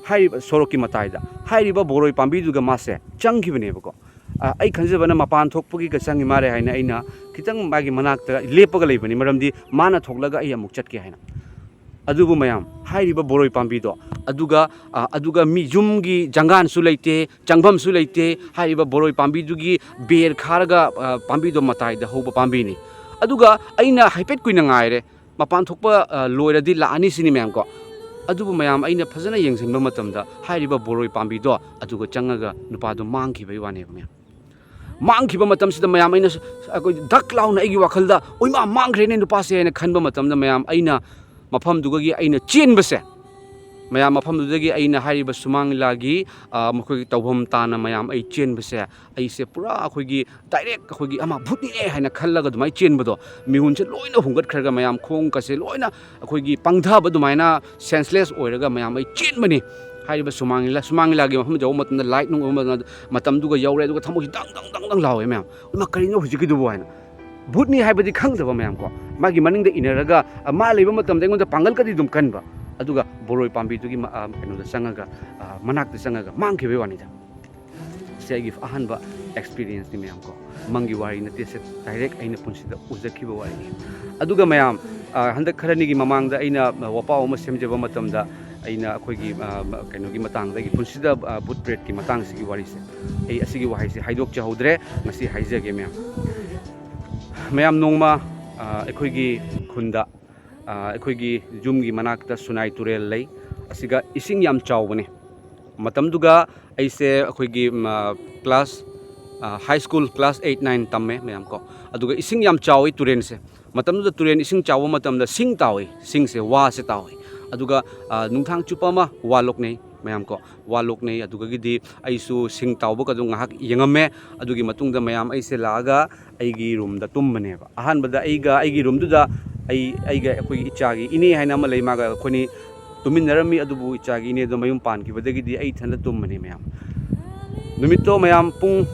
ꯍꯥꯏꯔꯤꯕ ꯁꯣꯔꯣꯛꯀꯤ ꯃꯇꯥꯏꯗ꯫ ꯍꯥꯏꯔꯤꯕ ꯕꯣꯔꯣꯏ ꯄꯥꯝꯕꯤꯗꯨꯒ ꯃꯥꯁꯦ ꯆꯪꯈꯤꯕꯅꯦꯕꯀꯣ꯫ ꯑ, ꯑꯩ ꯈꯟꯖꯕꯅ ꯃꯄꯥꯟ ꯊꯣꯛꯄꯒꯤꯒ ꯆꯪꯉꯤ ꯃꯥꯜꯂꯦ ꯍꯥꯏꯅ ꯑꯩꯅ ꯈꯤꯇꯪ ꯃꯥꯒꯤ ꯃꯅꯥꯛꯇ ꯂꯦꯞꯄꯒ ꯂꯩꯕꯅꯤ, ꯃꯔꯝꯗꯤ ꯃꯥꯅ ꯊꯣꯛꯂꯒ ꯑꯩ ꯑꯃꯨꯛ ꯆꯠꯀꯦ ꯍꯥꯏꯅ꯫ ꯑꯗꯨꯕꯨ ꯃꯌꯥꯝ, ꯍꯥꯏꯔꯤꯕ ꯕꯣꯔꯣꯏ ꯄꯥꯝꯕꯤꯗꯣ, ꯑꯗꯨꯒ, ꯑ, ꯑꯗꯨꯒ ꯃꯤ ꯌꯨꯝꯒꯤ ꯖꯪꯒꯥꯟꯁꯨ ꯂꯩꯇꯦ, ꯆꯪꯐꯝꯁꯨ ꯂꯩꯇꯦ꯫ ꯍꯥꯏꯔꯤꯕ ꯕꯣꯔꯣꯏ ꯄꯥꯝꯕꯤꯗꯨꯒꯤ ꯕꯦꯔ ꯈꯥꯔꯒ, ꯑ, ꯄꯥꯝꯕꯤꯗꯣ ꯃꯇꯥꯏꯗ ꯍꯧꯕ ꯄꯥꯝꯕꯤꯅꯤ꯫ ꯑꯗꯨꯒ ꯑꯩꯅ ꯍꯥꯏꯐꯦꯠ ꯀꯨꯏꯅ ꯉꯥꯏꯔꯦ, ꯃꯄꯥꯟ ꯊꯣꯛꯄ, ꯑ, ꯂꯣꯏꯔꯗꯤ ꯂꯥꯛꯑꯅꯤ ꯁꯤꯅꯤ ꯃꯌꯥꯝ ꯀꯣ꯫ ꯑꯗꯨꯕꯨ ꯃꯌꯥꯝ, ꯑꯩꯅ ꯐꯖꯅ ꯌꯦꯡꯁꯤꯟꯕ ꯃꯇꯝꯗ ꯍꯥꯏꯔꯤꯕ ꯕꯣꯔꯣꯏ ꯄꯥꯝꯕꯤꯗꯣ ꯑꯗꯨꯒ ꯆꯪꯉꯒ ꯅꯨꯄꯥꯗꯣ ꯃꯥꯡꯈꯤꯕꯒꯤ ꯋꯥꯅꯦꯕ ꯃꯌꯥꯝ꯫ ꯃꯥꯡꯈꯤꯕ ꯃꯇꯝꯁꯤꯗ ꯃꯌꯥꯝ ꯑꯩꯅ ꯁ-, ꯑꯩꯈꯣꯏ ꯗꯛ ꯂꯥꯎꯅ ꯑꯩꯒꯤ ꯋꯥꯈꯜꯗ, "ꯑꯣꯏꯃꯥ, ꯃꯥꯡꯈ꯭ꯔꯦꯅꯦ ꯅꯨꯄꯥꯁꯦ" ꯍꯥꯏꯅ ꯈꯟꯕ ꯃꯇꯝꯗ ꯃꯌꯥꯝ ꯑꯩꯅ ꯃꯐꯝꯗꯨꯗꯒꯤ ꯑꯩꯅ ꯆꯦꯟꯕꯁꯦ, ꯃꯌꯥꯝ ꯃꯐꯝꯗꯨꯗꯒꯤ ꯑꯩꯅ ꯍꯥꯏꯔꯤꯕ ꯁꯨꯃꯥꯡ ꯂꯤꯂꯥꯒꯤ, ꯑ, ꯃꯈꯣꯏꯒꯤ ꯇꯧꯐꯝ ꯇꯥꯅ ꯃꯌꯥꯝ ꯑꯩ ꯆꯦꯟꯕꯁꯦ, ꯑꯩꯁꯦ ꯄꯨꯔꯥ ꯑꯩꯈꯣꯏꯒꯤ ꯗꯥꯏꯔꯦꯛ ꯑꯩꯈꯣꯏꯒꯤ ꯑꯃ ꯚꯨꯠꯅꯤꯅꯦ ꯍꯥꯏꯅ ꯈꯜꯂꯒ ꯑꯗꯨꯃꯥꯏꯅ ꯆꯦꯟꯕꯗꯣ, ꯃꯤꯍꯨꯟꯁꯦ ꯂꯣꯏꯅ ꯍꯨꯝꯒꯠꯈ꯭ꯔꯒ ꯃꯌꯥꯝ ꯈꯣꯡ ꯀꯥꯁꯦ ꯂꯣꯏꯅ ꯑꯩꯈꯣꯏꯒꯤ ꯄꯪꯊꯕ ꯑꯗꯨꯃꯥꯏꯅ ꯁꯦꯟꯁꯂꯦꯁ ꯑꯣꯏꯔꯒ ꯃꯌꯥꯝ ꯑꯩ ꯆꯦꯟꯕꯅꯤ꯫ ꯍꯥꯏꯔꯤꯕ ꯁꯨꯃꯥꯡ ꯂꯤꯂꯥ, ꯁꯨꯃꯥꯡ ꯂꯤꯂꯥꯒꯤ ꯃꯐꯝ ꯌꯧꯕ ꯃꯇꯝꯗ, ꯂꯥꯏꯠ ꯅꯨꯡ ꯎꯕ ꯃꯇꯝꯗ, ꯃꯇꯝꯗꯨꯒ ꯌꯧꯔꯦ, ꯑꯗꯨꯒ ꯊꯃꯣꯏꯁꯤ ꯗꯪ ꯗꯪ ꯗꯪ ꯗꯪ ꯂꯥꯎꯋꯦ ꯃꯌꯥꯝ꯫ "ꯏꯃꯥ, ꯀꯔꯤꯅꯣ ꯍꯧꯖꯤꯛꯀꯤꯗꯨꯕꯨ?" ꯍꯥꯏꯅ꯫ ꯚꯨꯠꯅꯤ ꯍꯥꯏꯕꯗꯤ ꯈꯪꯗꯕ ꯃꯌꯥꯝ ꯀꯣ, ꯃꯥꯒꯤ ꯃꯅꯤꯡꯗ ꯏꯟꯅꯔꯒ, ꯑ, ꯃꯥ ꯂꯩꯕ ꯃꯇꯝꯗ ꯑꯩꯉꯣꯟꯗ ꯄꯥꯡꯒꯜꯒꯗꯤ ꯑꯗꯨꯝ ꯀꯟꯕ, ꯑꯗꯨꯒ ꯕꯣꯔꯣꯏ ꯄꯥꯝꯕꯤꯗꯨꯒꯤ ꯃ-, ꯑ, ꯀꯩꯅꯣꯗ ꯆꯪꯉꯒ, ꯑ, ꯃꯅꯥꯛꯇ ꯆꯪꯉꯒ ꯃꯥꯡꯈꯤꯕꯒꯤ ꯋꯥꯅꯤꯗ꯫ ꯁꯤ ꯑꯩꯒꯤ ꯑꯍꯥꯟꯕ ꯑꯦꯛꯁꯄꯤꯔꯤꯌꯦꯟꯁꯅꯤ ꯃꯌꯥꯝ ꯀꯣ, ꯃꯪꯒꯤ ꯋꯥꯔꯤ ꯅꯠꯇꯦ, ꯁꯦ ꯗꯥꯏꯔꯦꯛ ꯑꯩꯅ ꯄꯨꯟꯁꯤꯗ ꯎꯖꯈꯤꯕ ꯋꯥꯔꯤꯅꯤ꯫ ꯑꯗꯨꯒ ꯃꯌꯥꯝ, ꯑ, ꯍꯟꯗꯛ ꯈꯔꯅꯤꯒꯤ ꯃꯃꯥꯡꯗ ꯑꯩꯅ, ꯑ, ꯋꯥꯄꯥꯎ ꯑꯃ ꯁꯦꯝꯖꯕ ꯃꯇꯝꯗ ꯑꯩꯅ ꯑꯩꯈꯣꯏꯒꯤ, ꯑ, ꯀꯩꯅꯣꯒꯤ ꯃꯇꯥꯡꯗ, ꯑꯩꯒꯤ ꯄꯨꯟꯁꯤꯗ, ꯑ, ꯚꯨꯠ ꯄ꯭ꯔꯦꯠꯀꯤ ꯃꯇꯥꯡꯁꯤꯒꯤ ꯋꯥꯔꯤꯁꯦ, ꯑꯩ ꯑꯁꯤꯒꯤ ꯋꯥꯍꯩꯁꯦ ꯍꯥꯏꯗꯣꯛꯆꯍꯧꯗ꯭ꯔꯦ, ꯉꯁꯤ ꯍꯥꯏꯖꯒꯦ ꯃꯌꯥꯝ꯫ ꯃꯌꯥꯝ, ꯅꯣꯡꯃ ꯑ, ꯑꯩꯈꯣꯏꯒꯤ ꯈꯨꯟꯗ, ꯑ, ꯑꯩꯈꯣꯏꯒꯤ ꯌꯨꯝꯒꯤ ꯃꯅꯥꯛꯇ ꯁꯨꯅꯥꯏ ꯇꯨꯔꯦꯜ ꯂꯩ꯫ ꯑꯁꯤꯒ ꯏꯁꯤꯡ ꯌꯥꯝ ꯆꯥꯎꯕꯅꯦ꯫ ꯃꯇꯝꯗꯨꯒ ꯑꯩꯁꯦ ꯑꯩꯈꯣꯏꯒꯤ, ꯎꯝ, uh, class, uh, high school class eight, nine ꯇꯝꯃꯦ, ꯃꯌꯥꯝ ꯀꯣ꯫ ꯑꯗꯨꯒ ꯏꯁꯤꯡ ꯌꯥꯝ ꯆꯥꯎꯋꯤ ꯇꯨꯔꯦꯜꯁꯦ꯫ ꯃꯇꯝꯗꯨꯗ ꯇꯨꯔꯦꯜ ꯏꯁꯤꯡ ꯆꯥꯎꯕ ꯃꯇꯝꯗ ꯁꯤꯡ ꯇꯥꯎꯏ, ꯁꯤꯡꯁꯦ, ꯋꯥꯁꯦ ꯇꯥꯎꯏ꯫ ꯑꯗꯨꯒ, ꯑ, ꯅꯨꯡꯗꯥꯡ ꯆꯨꯞꯄ ꯑꯃ ꯋꯥ ꯂꯣꯛꯅꯩ, ꯃꯌꯥꯝ ꯀꯣ꯫ ꯋꯥ ꯂꯣꯛꯅꯩ꯫ ꯑꯗꯨꯗꯒꯤꯗꯤ ꯑꯩꯁꯨ ꯁꯤꯡ ꯇꯥꯎꯕꯒꯗꯣ ꯉꯥꯏꯍꯥꯛ ꯌꯦꯡꯉꯝꯃꯦ꯫ ꯑꯗꯨꯒꯤ ꯃꯇꯨꯡꯗ ꯃꯌꯥꯝ ꯑꯩꯁꯦ ꯂꯥꯛꯑꯒ ꯑꯩꯒꯤ ꯔꯨꯝꯗ ꯇꯨꯝꯕꯅꯦꯕ꯫ ꯑꯍꯥꯟꯕꯗ ꯑꯩꯒ ꯑꯩꯒꯤ ꯔꯨꯝꯗꯨꯗ ꯑꯩ, ꯑꯩꯒ ꯑꯩꯈꯣꯏꯒꯤ ꯏꯆꯥꯒꯤ ꯏꯅꯦ ꯍꯥꯏꯅ ꯑꯃ ꯂꯩ, ꯃꯥꯒ ꯑꯩꯈꯣꯏꯅꯤ ꯇꯨꯝꯃꯤꯟꯅꯔꯝꯃꯤ꯫ ꯑꯗꯨꯕꯨ ꯏꯆꯥꯒꯤ ꯏꯅꯦꯗꯣ ꯃꯌꯨꯝ ꯄꯥꯟꯈꯤꯕꯗꯒꯤꯗꯤ ꯑꯩ ꯏꯊꯟꯗ ꯇꯨꯝꯕꯅꯦ, ꯃꯌꯥꯝ꯫ ꯅꯨꯃꯤꯠꯇꯣ, ꯃꯌꯥꯝ, ꯄꯨꯡ,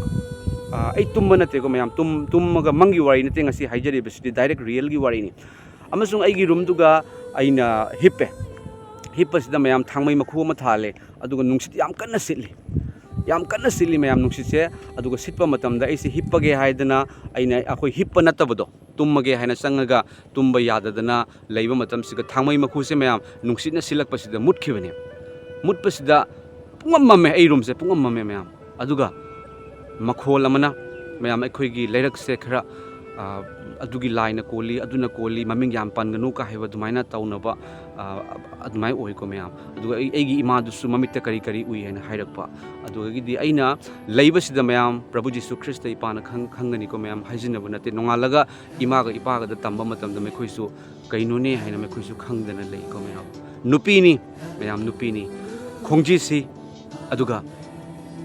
ꯑ, ꯑꯩ ꯇꯨꯝꯕ ꯅꯠꯇꯦꯀꯣ, ꯃꯌꯥꯝ, ꯇꯨꯝ-, ꯇꯨꯝꯃꯒ ꯃꯪꯒꯤ ꯋꯥꯔꯤ ꯅꯠꯇꯦ ꯉꯁꯤ ꯍꯥꯏꯖꯔꯤꯕꯁꯤꯗꯤ, ꯗꯥꯏꯔꯦꯛ ꯔꯤꯌꯦꯜꯒꯤ ꯋꯥꯔꯤꯅꯤ꯫ ꯑꯃꯁꯨꯡ ꯑꯩꯒꯤ ꯔꯨꯝꯗꯨꯒ ꯑꯩꯅ ꯍꯤꯞꯄꯦ꯫ ꯍꯤꯞꯄꯁꯤꯗ, ꯃꯌꯥꯝ, ꯊꯥꯡꯃꯩ ꯃꯈꯨ ꯑꯃ ꯊꯥꯜꯂꯦ, ꯑꯗꯨꯒ ꯅꯨꯡꯁꯤꯠ ꯌꯥꯝ ꯀꯟꯅ ꯁꯤꯠꯂꯤ, ꯌꯥꯝ ꯀꯟꯅ ꯁꯤꯠꯂꯤ, ꯃꯌꯥꯝ, ꯅꯨꯡꯁꯤꯠꯁꯦ꯫ ꯑꯗꯨꯒ ꯁꯤꯠꯄ ꯃꯇꯝꯗ ꯑꯩꯁꯦ ꯍꯤꯞꯄꯒꯦ ꯍꯥꯏꯗꯅ, ꯑꯩꯅ, ꯑꯩꯈꯣꯏ ꯍꯤꯞꯄ ꯅꯠꯇꯕꯗꯣ, ꯇꯨꯝꯃꯒꯦ ꯍꯥꯏꯅ ꯆꯪꯉꯒ ꯇꯨꯝꯕ ꯌꯥꯗꯗꯅ ꯂꯩꯕ ꯃꯇꯝꯁꯤꯗ, ꯊꯥꯡꯃꯩ ꯃꯈꯨꯁꯦ, ꯃꯌꯥꯝ, ꯅꯨꯡꯁꯤꯠꯅ ꯁꯤꯠꯂꯛꯄꯁꯤꯗ ꯃꯨꯠꯈꯤꯕꯅꯦ꯫ ꯃꯨꯠꯄꯁꯤꯗ ꯄꯨꯡꯃꯝ ꯃꯝꯃꯦ, ꯑꯩ ꯔꯨꯝꯁꯦ ꯄꯨꯡꯃꯝ ꯃꯝꯃꯦ, ꯃꯌꯥꯝ꯫ ꯑꯗꯨꯒ ꯃꯈꯣꯜ ꯑꯃꯅ, ꯃꯌꯥꯝ, ꯑꯩꯈꯣꯏꯒꯤ ꯂꯩꯔꯛꯁꯦ ꯈꯔ, ꯑ, ꯑꯗꯨꯒꯤ ꯂꯥꯏꯅ ꯀꯣꯜꯂꯤ, ꯑꯗꯨꯅ ꯀꯣꯜꯂꯤ, ꯃꯃꯤꯡ ꯌꯥꯝ ꯄꯟꯒꯅꯨ ꯀ ꯍꯥꯏꯕ ꯑꯗꯨꯃꯥꯏꯅ ꯇꯧꯅꯕ, ꯑ, ꯑꯗꯨꯃꯥꯏꯅ ꯑꯣꯏꯀꯣ, ꯃꯌꯥꯝ꯫ ꯑꯗꯨꯒ ꯑꯩ, ꯑꯩꯒꯤ ꯏꯃꯥꯗꯨꯁꯨ ꯃꯃꯤꯠꯇ ꯀꯔꯤ ꯀꯔꯤ ꯎꯏ ꯍꯥꯏꯅ ꯍꯥꯏꯔꯛꯄ꯫ ꯑꯗꯨꯗꯒꯤꯗꯤ ꯑꯩꯅ ꯂꯩꯕꯁꯤꯗ, ꯃꯌꯥꯝ, ꯄ꯭ꯔꯚꯨ ꯖꯤꯁꯨ ꯈ꯭ꯔꯤꯁꯇ ꯏꯄꯥꯅ ꯈꯪ-, ꯈꯪꯒꯅꯤꯀꯣ, ꯃꯌꯥꯝ, ꯍꯥꯏꯖꯤꯟꯅꯕ ꯅꯠꯇꯦ꯫ ꯅꯣꯡꯉꯥꯜꯂꯒ ꯏꯃꯥꯒ ꯏꯄꯥꯒꯗ ꯇꯝꯕ ꯃꯇꯝꯗ ꯃꯈꯣꯏꯁꯨ ꯀꯩꯅꯣꯅꯦ ꯍꯥꯏꯅ ꯃꯈꯣꯏꯁꯨ ꯈꯪꯗꯅ ꯂꯩꯀꯣ, ꯃꯌꯥꯝ꯫ ꯅꯨꯄꯤꯅꯤ, ꯃꯌꯥꯝ, ꯅꯨꯄꯤꯅꯤ꯫ ꯈꯣꯡꯖꯤꯁꯤ, ꯑꯗꯨꯒ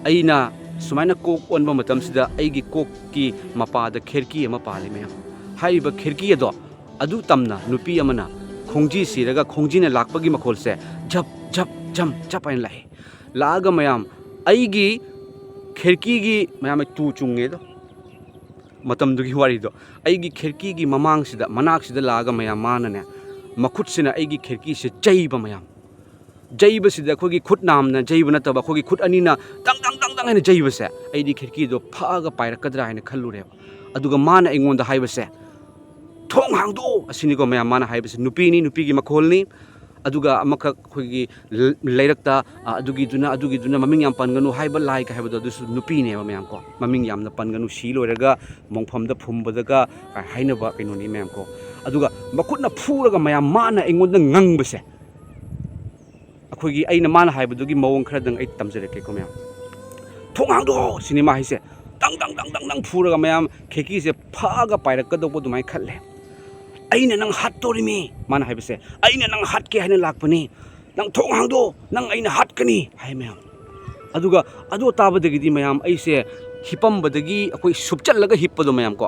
ꯑꯩꯅ ꯁꯨꯃꯥꯏꯅ ꯀꯣꯛ ꯑꯣꯟꯕ ꯃꯇꯝꯁꯤꯗ ꯑꯩꯒꯤ ꯀꯣꯛꯀꯤ ꯃꯄꯥꯗ ꯈꯦꯔꯀꯤ ꯑꯃ ꯄꯥꯜꯂꯤ, ꯃꯌꯥꯝ꯫ ꯍꯥꯏꯔꯤꯕ ꯈꯦꯔꯀꯤ ꯑꯗꯣ, ꯑꯗꯨ ꯇꯝꯅ ꯅꯨꯄꯤ ꯑꯃꯅ ꯈꯣꯡꯖꯤ ꯁꯤꯔꯒ ꯈꯣꯡꯖꯤꯅ ꯂꯥꯛꯄꯒꯤ ꯃꯈꯣꯜꯁꯦ ꯖꯞ, ꯖꯞ, ꯖꯝ, ꯖꯞ ꯍꯥꯏꯅ ꯂꯥꯛꯑꯦ꯫ ꯂꯥꯛꯑꯒ, ꯃꯌꯥꯝ, ꯑꯩꯒꯤ ꯈꯦꯔꯀꯤꯒꯤ, ꯃꯌꯥꯝ, ꯑꯩ ꯇꯨ ꯆꯨꯡꯉꯦꯗꯣ꯫ ꯃꯇꯝꯗꯨꯒꯤ ꯋꯥꯔꯤꯗꯣ, ꯑꯩꯒꯤ ꯈꯦꯔꯀꯤꯒꯤ ꯃꯃꯥꯡꯁꯤꯗ, ꯃꯅꯥꯛꯁꯤꯗ ꯂꯥꯛꯑꯒ, ꯃꯌꯥꯝ, ꯃꯥꯅꯅꯦ, ꯃꯈꯨꯠꯁꯤꯅ ꯑꯩꯒꯤ ꯈꯦꯔꯀꯤꯁꯦ ꯌꯩꯕ, ꯃꯌꯥꯝ꯫ ꯌꯩꯕꯁꯤꯗ ꯑꯩꯈꯣꯏꯒꯤ ꯈꯨꯠ ꯅꯥꯝꯅ ꯌꯩꯕ ꯅꯠꯇꯕ, ꯑꯩꯈꯣꯏꯒꯤ ꯈꯨꯠ ꯑꯅꯤꯅ ꯗꯪ, ꯗꯪ, ꯗꯪ, ꯗꯪ ꯍꯥꯏꯅ ꯌꯩꯕꯁꯦ, ꯑꯩꯗꯤ ꯈꯦꯔꯀꯤꯗꯣ ꯐꯛꯑꯒ ꯄꯥꯏꯔꯛꯀꯗ꯭ꯔꯥ ꯍꯥꯏꯅ ꯈꯜꯂꯨꯔꯦꯕ꯫ ꯑꯗꯨꯒ ꯃꯥꯅ ꯑꯩꯉꯣꯟꯗ ꯍꯥꯏꯕꯁꯦ, "ꯊꯣꯡ ꯍꯥꯡꯗꯣꯛꯑꯣ!" ꯑꯁꯤꯅꯤꯀꯣ, ꯃꯌꯥꯝ, ꯃꯥꯅ ꯍꯥꯏꯕꯁꯦ꯫ ꯅꯨꯄꯤꯅꯤ, ꯅꯨꯄꯤꯒꯤ ꯃꯈꯣꯜꯅꯤ꯫ ꯑꯗꯨꯒ ꯑꯃꯈꯛ ꯑꯩꯈꯣꯏꯒꯤ ꯂ-, ꯂꯩꯔꯛꯇ, ꯑ, ꯑꯗꯨꯒꯤꯗꯨꯅ, ꯑꯗꯨꯒꯤꯗꯨꯅ ꯃꯃꯤꯡ ꯌꯥꯝ ꯄꯟꯒꯅꯨ ꯍꯥꯏꯕ ꯂꯥꯏꯒ ꯍꯥꯏꯕꯗꯣ, ꯑꯗꯨꯁꯨ ꯅꯨꯄꯤꯅꯦꯕ ꯃꯌꯥꯝ ꯀꯣ꯫ ꯃꯃꯤꯡ ꯌꯥꯝꯅ ꯄꯟꯒꯅꯨ, ꯁꯤ ꯂꯣꯏꯔꯒ ꯃꯣꯡꯐꯝꯗ ꯐꯨꯝꯕꯗꯒ ꯍꯥꯏꯅꯕ ꯀꯩꯅꯣꯅꯤ ꯃꯌꯥꯝ ꯀꯣ꯫ ꯑꯗꯨꯒ ꯃꯈꯨꯠꯅ ꯐꯨꯔꯒ ꯃꯌꯥꯝ ꯃꯥꯅ ꯑꯩꯉꯣꯟꯗ ꯉꯪꯕꯁꯦ, ꯑꯩꯈꯣꯏꯒꯤ ꯑꯩꯅ ꯃꯥꯅ ꯍꯥꯏꯕꯗꯨꯒꯤ ꯃꯑꯣꯡ ꯈꯔꯗꯪ ꯑꯩ ꯇꯝꯖꯔꯛꯀꯦꯀꯣ ꯃꯌꯥꯝ꯫ "ꯊꯣꯡ ꯍꯥꯡꯗꯣꯛꯑꯣ!" ꯁꯤꯅꯤ ꯃꯥ ꯍꯥꯏꯁꯦ꯫ ꯗꯪ ꯗꯪ ꯗꯪ ꯗꯪ ꯗꯪ ꯐꯨꯔꯒ ꯃꯌꯥꯝ ꯈꯦꯀꯤꯁꯦ ꯐꯛꯑꯒ ꯄꯥꯏꯔꯛꯀꯗꯧꯕ ꯑꯗꯨꯃꯥꯏꯅ ꯈꯜꯂꯦ꯫ "ꯑꯩꯅ ꯅꯪ ꯍꯥꯠꯇꯣꯔꯤꯃꯤ!" ꯃꯥꯅ ꯍꯥꯏꯕꯁꯦ꯫ "ꯑꯩꯅ ꯅꯪ ꯍꯥꯠꯀꯦ ꯍꯥꯏꯅ ꯂꯥꯛꯄꯅꯤ꯫ ꯅꯪ ꯊꯣꯡ ꯍꯥꯡꯗꯣꯛꯑꯣ! ꯅꯪ ꯑꯩꯅ ꯍꯥꯠꯀꯅꯤ!" ꯍꯥꯏ ꯃꯌꯥꯝ꯫ ꯑꯗꯨꯒ ꯑꯗꯨ ꯇꯥꯕꯗꯒꯤꯗꯤ ꯃꯌꯥꯝ ꯑꯩꯁꯦ ꯍꯤꯞꯄꯝꯕꯗꯒꯤ ꯑꯩꯈꯣꯏ ꯁꯨꯞꯆꯜꯂꯒ ꯍꯤꯞꯄꯗꯣ ꯃꯌꯥꯝ ꯀꯣ,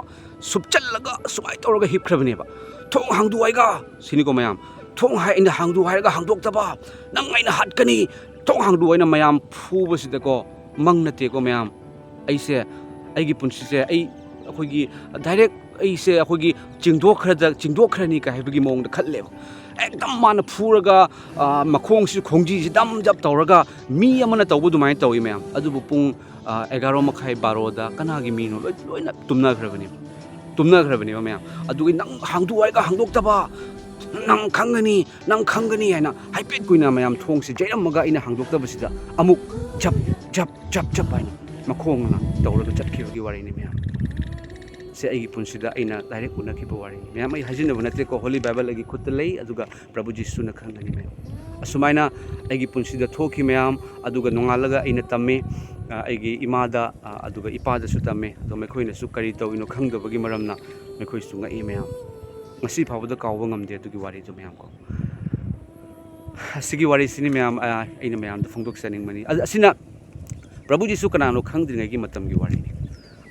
ꯁꯨꯞꯆꯜꯂꯒ ꯁꯨꯃꯥꯏꯅ ꯇꯧꯔꯒ ꯍꯤꯞꯈ꯭ꯔꯕꯅꯦꯕ꯫ "ꯊꯣꯡ ꯍꯥꯡꯗꯣꯛꯑꯣ ꯍꯥꯏꯒ!" ꯁꯤꯅꯤꯀꯣ ꯃꯌꯥꯝ꯫ "ꯊꯣꯡ ꯍꯥꯏ-, ꯑꯩꯅ ꯍꯥꯡꯗꯣꯛꯑꯣ ꯍꯥꯏꯔꯒ ꯍꯥꯡꯗꯣꯛꯇꯕ! ꯅꯪ ꯑꯩꯅ ꯍꯥꯠꯀꯅꯤ! ꯊꯣꯡ ꯍꯥꯡꯗꯣꯛꯑꯣ!" ꯍꯥꯏꯅ ꯃꯌꯥꯝ ꯐꯨꯕꯁꯤꯗꯀꯣ, ꯃꯪ ꯅꯠꯇꯦꯀꯣ ꯃꯌꯥꯝ, ꯑꯩꯁꯦ, ꯑꯩꯒꯤ ꯄꯨꯟꯁꯤꯁꯦ ꯑꯩ ꯑꯩꯈꯣꯏꯒꯤ direct ꯑꯩꯁꯦ ꯑꯩꯈꯣꯏꯒꯤ ꯆꯤꯡꯗꯣꯛꯈ꯭ꯔꯗ-, ꯆꯤꯡꯗꯣꯛꯈ꯭ꯔꯅꯤ ꯀꯥꯏ ꯍꯥꯏꯕꯒꯤ ꯃꯑꯣꯡꯗ ꯈꯜꯂꯦꯕ꯫ ꯑꯦꯛꯗꯝ ꯃꯥꯅ ꯐꯨꯔꯒ, ꯑ, ꯃꯈꯣꯡꯁꯤ ꯈꯣꯡꯖꯤꯁꯤ ꯗꯝ ꯖꯞ ꯇꯧꯔꯒ ꯃꯤ ꯑꯃꯅ ꯇꯧꯕ ꯑꯗꯨꯃꯥꯏꯅ ꯇꯧꯏ ꯃꯌꯥꯝ꯫ ꯑꯗꯨꯕꯨ ꯄꯨꯡ, ꯑ, ꯑꯦꯒꯥꯔꯣ ꯃꯈꯥꯏ, ꯕꯥꯔꯣꯗ ꯀꯅꯥꯒꯤ ꯃꯤꯅꯣ? ꯂꯣꯏ-, ꯂꯣꯏꯅ ꯇꯨꯝꯅꯈ꯭ꯔꯕꯅꯦꯕ꯫ ꯇꯨꯝꯅꯈ꯭ꯔꯕꯅꯦꯕ ꯃꯌꯥꯝ꯫ ꯑꯗꯨꯒꯤ "ꯅꯪ ꯍꯥꯡꯗꯣꯛꯑꯣ ꯍꯥꯏꯔꯒ ꯍꯥꯡꯗꯣꯛꯇꯕ! ꯅꯪ ꯈꯪꯒꯅꯤ, ꯅꯪ ꯈꯪꯒꯅꯤ!" ꯍꯥꯏꯅ ꯍꯥꯏꯐꯦꯠ ꯀꯨꯏꯅ ꯃꯌꯥꯝ ꯊꯣꯡꯁꯤ ꯌꯩꯔꯝꯃꯒ ꯑꯩꯅ ꯍꯥꯡꯗꯣꯛꯇꯕꯁꯤꯗ ꯑꯃꯨꯛ ꯖꯞ, ꯖꯞ, ꯖꯞ, ꯖꯞ ꯍꯥꯏꯅ ꯃꯈꯣꯡꯅ ꯇꯧꯔꯒ ꯆꯠꯈꯤꯕꯒꯤ ꯋꯥꯔꯤꯅꯤ ꯃꯌꯥꯝ꯫ ꯁꯦ ꯑꯩꯒꯤ ꯄꯨꯟꯁꯤꯗ ꯑꯩꯅ direct ꯎꯅꯈꯤꯕ ꯋꯥꯔꯤꯅꯤ꯫ ꯃꯌꯥꯝ, ꯑꯩ ꯍꯥꯏꯖꯤꯟꯅꯕ ꯅꯠꯇꯦꯀꯣ, Holy Bible ꯑꯩꯒꯤ ꯈꯨꯠꯇ ꯂꯩ, ꯑꯗꯨꯒ ꯄ꯭ꯔꯚꯨ ꯖꯤꯁꯨꯅ ꯈꯪꯒꯅꯤ ꯃꯌꯥꯝ꯫ ꯑꯁꯨꯃꯥꯏꯅ ꯑꯩꯒꯤ ꯄꯨꯟꯁꯤꯗ ꯊꯣꯛꯈꯤ ꯃꯌꯥꯝ, ꯑꯗꯨꯒ ꯅꯣꯡꯉꯥꯜꯂꯒ ꯑꯩꯅ ꯇꯝꯃꯤ, ꯑ, ꯑꯩꯒꯤ ꯏꯃꯥꯗ, ꯑ, ꯑꯗꯨꯒ ꯏꯄꯥꯗꯁꯨ ꯇꯝꯃꯤ꯫ ꯑꯗꯣ ꯃꯈꯣꯏꯅꯁꯨ ꯀꯔꯤ ꯇꯧꯔꯤꯅꯣ ꯈꯪꯗꯕꯒꯤ ꯃꯔꯝꯅ ꯃꯈꯣꯏꯁꯨ ꯉꯛꯏ ꯃꯌꯥꯝ꯫ ꯉꯁꯤ ꯐꯥꯎꯕꯗ ꯀꯥꯎꯕ ꯉꯝꯗꯦ ꯑꯗꯨꯒꯤ ꯋꯥꯔꯤꯗꯨ ꯃꯌꯥꯝ ꯀꯣ꯫ ꯑꯁꯤꯒꯤ ꯋꯥꯔꯤꯁꯤꯅꯤ ꯃꯌꯥꯝ, ꯑ, ꯑꯩꯅ ꯃꯌꯥꯝꯗ ꯐꯣꯡꯗꯣꯛꯆꯅꯤꯡꯕꯅꯤ꯫ ꯑ-, ꯑꯁꯤꯅ ꯄ꯭ꯔꯚꯨ ꯖꯤꯁꯨ ꯀꯅꯥꯅꯣ ꯈꯪꯗ꯭ꯔꯤꯉꯩꯒꯤ ꯃꯇꯝꯒꯤ ꯋꯥꯔꯤꯅꯤ꯫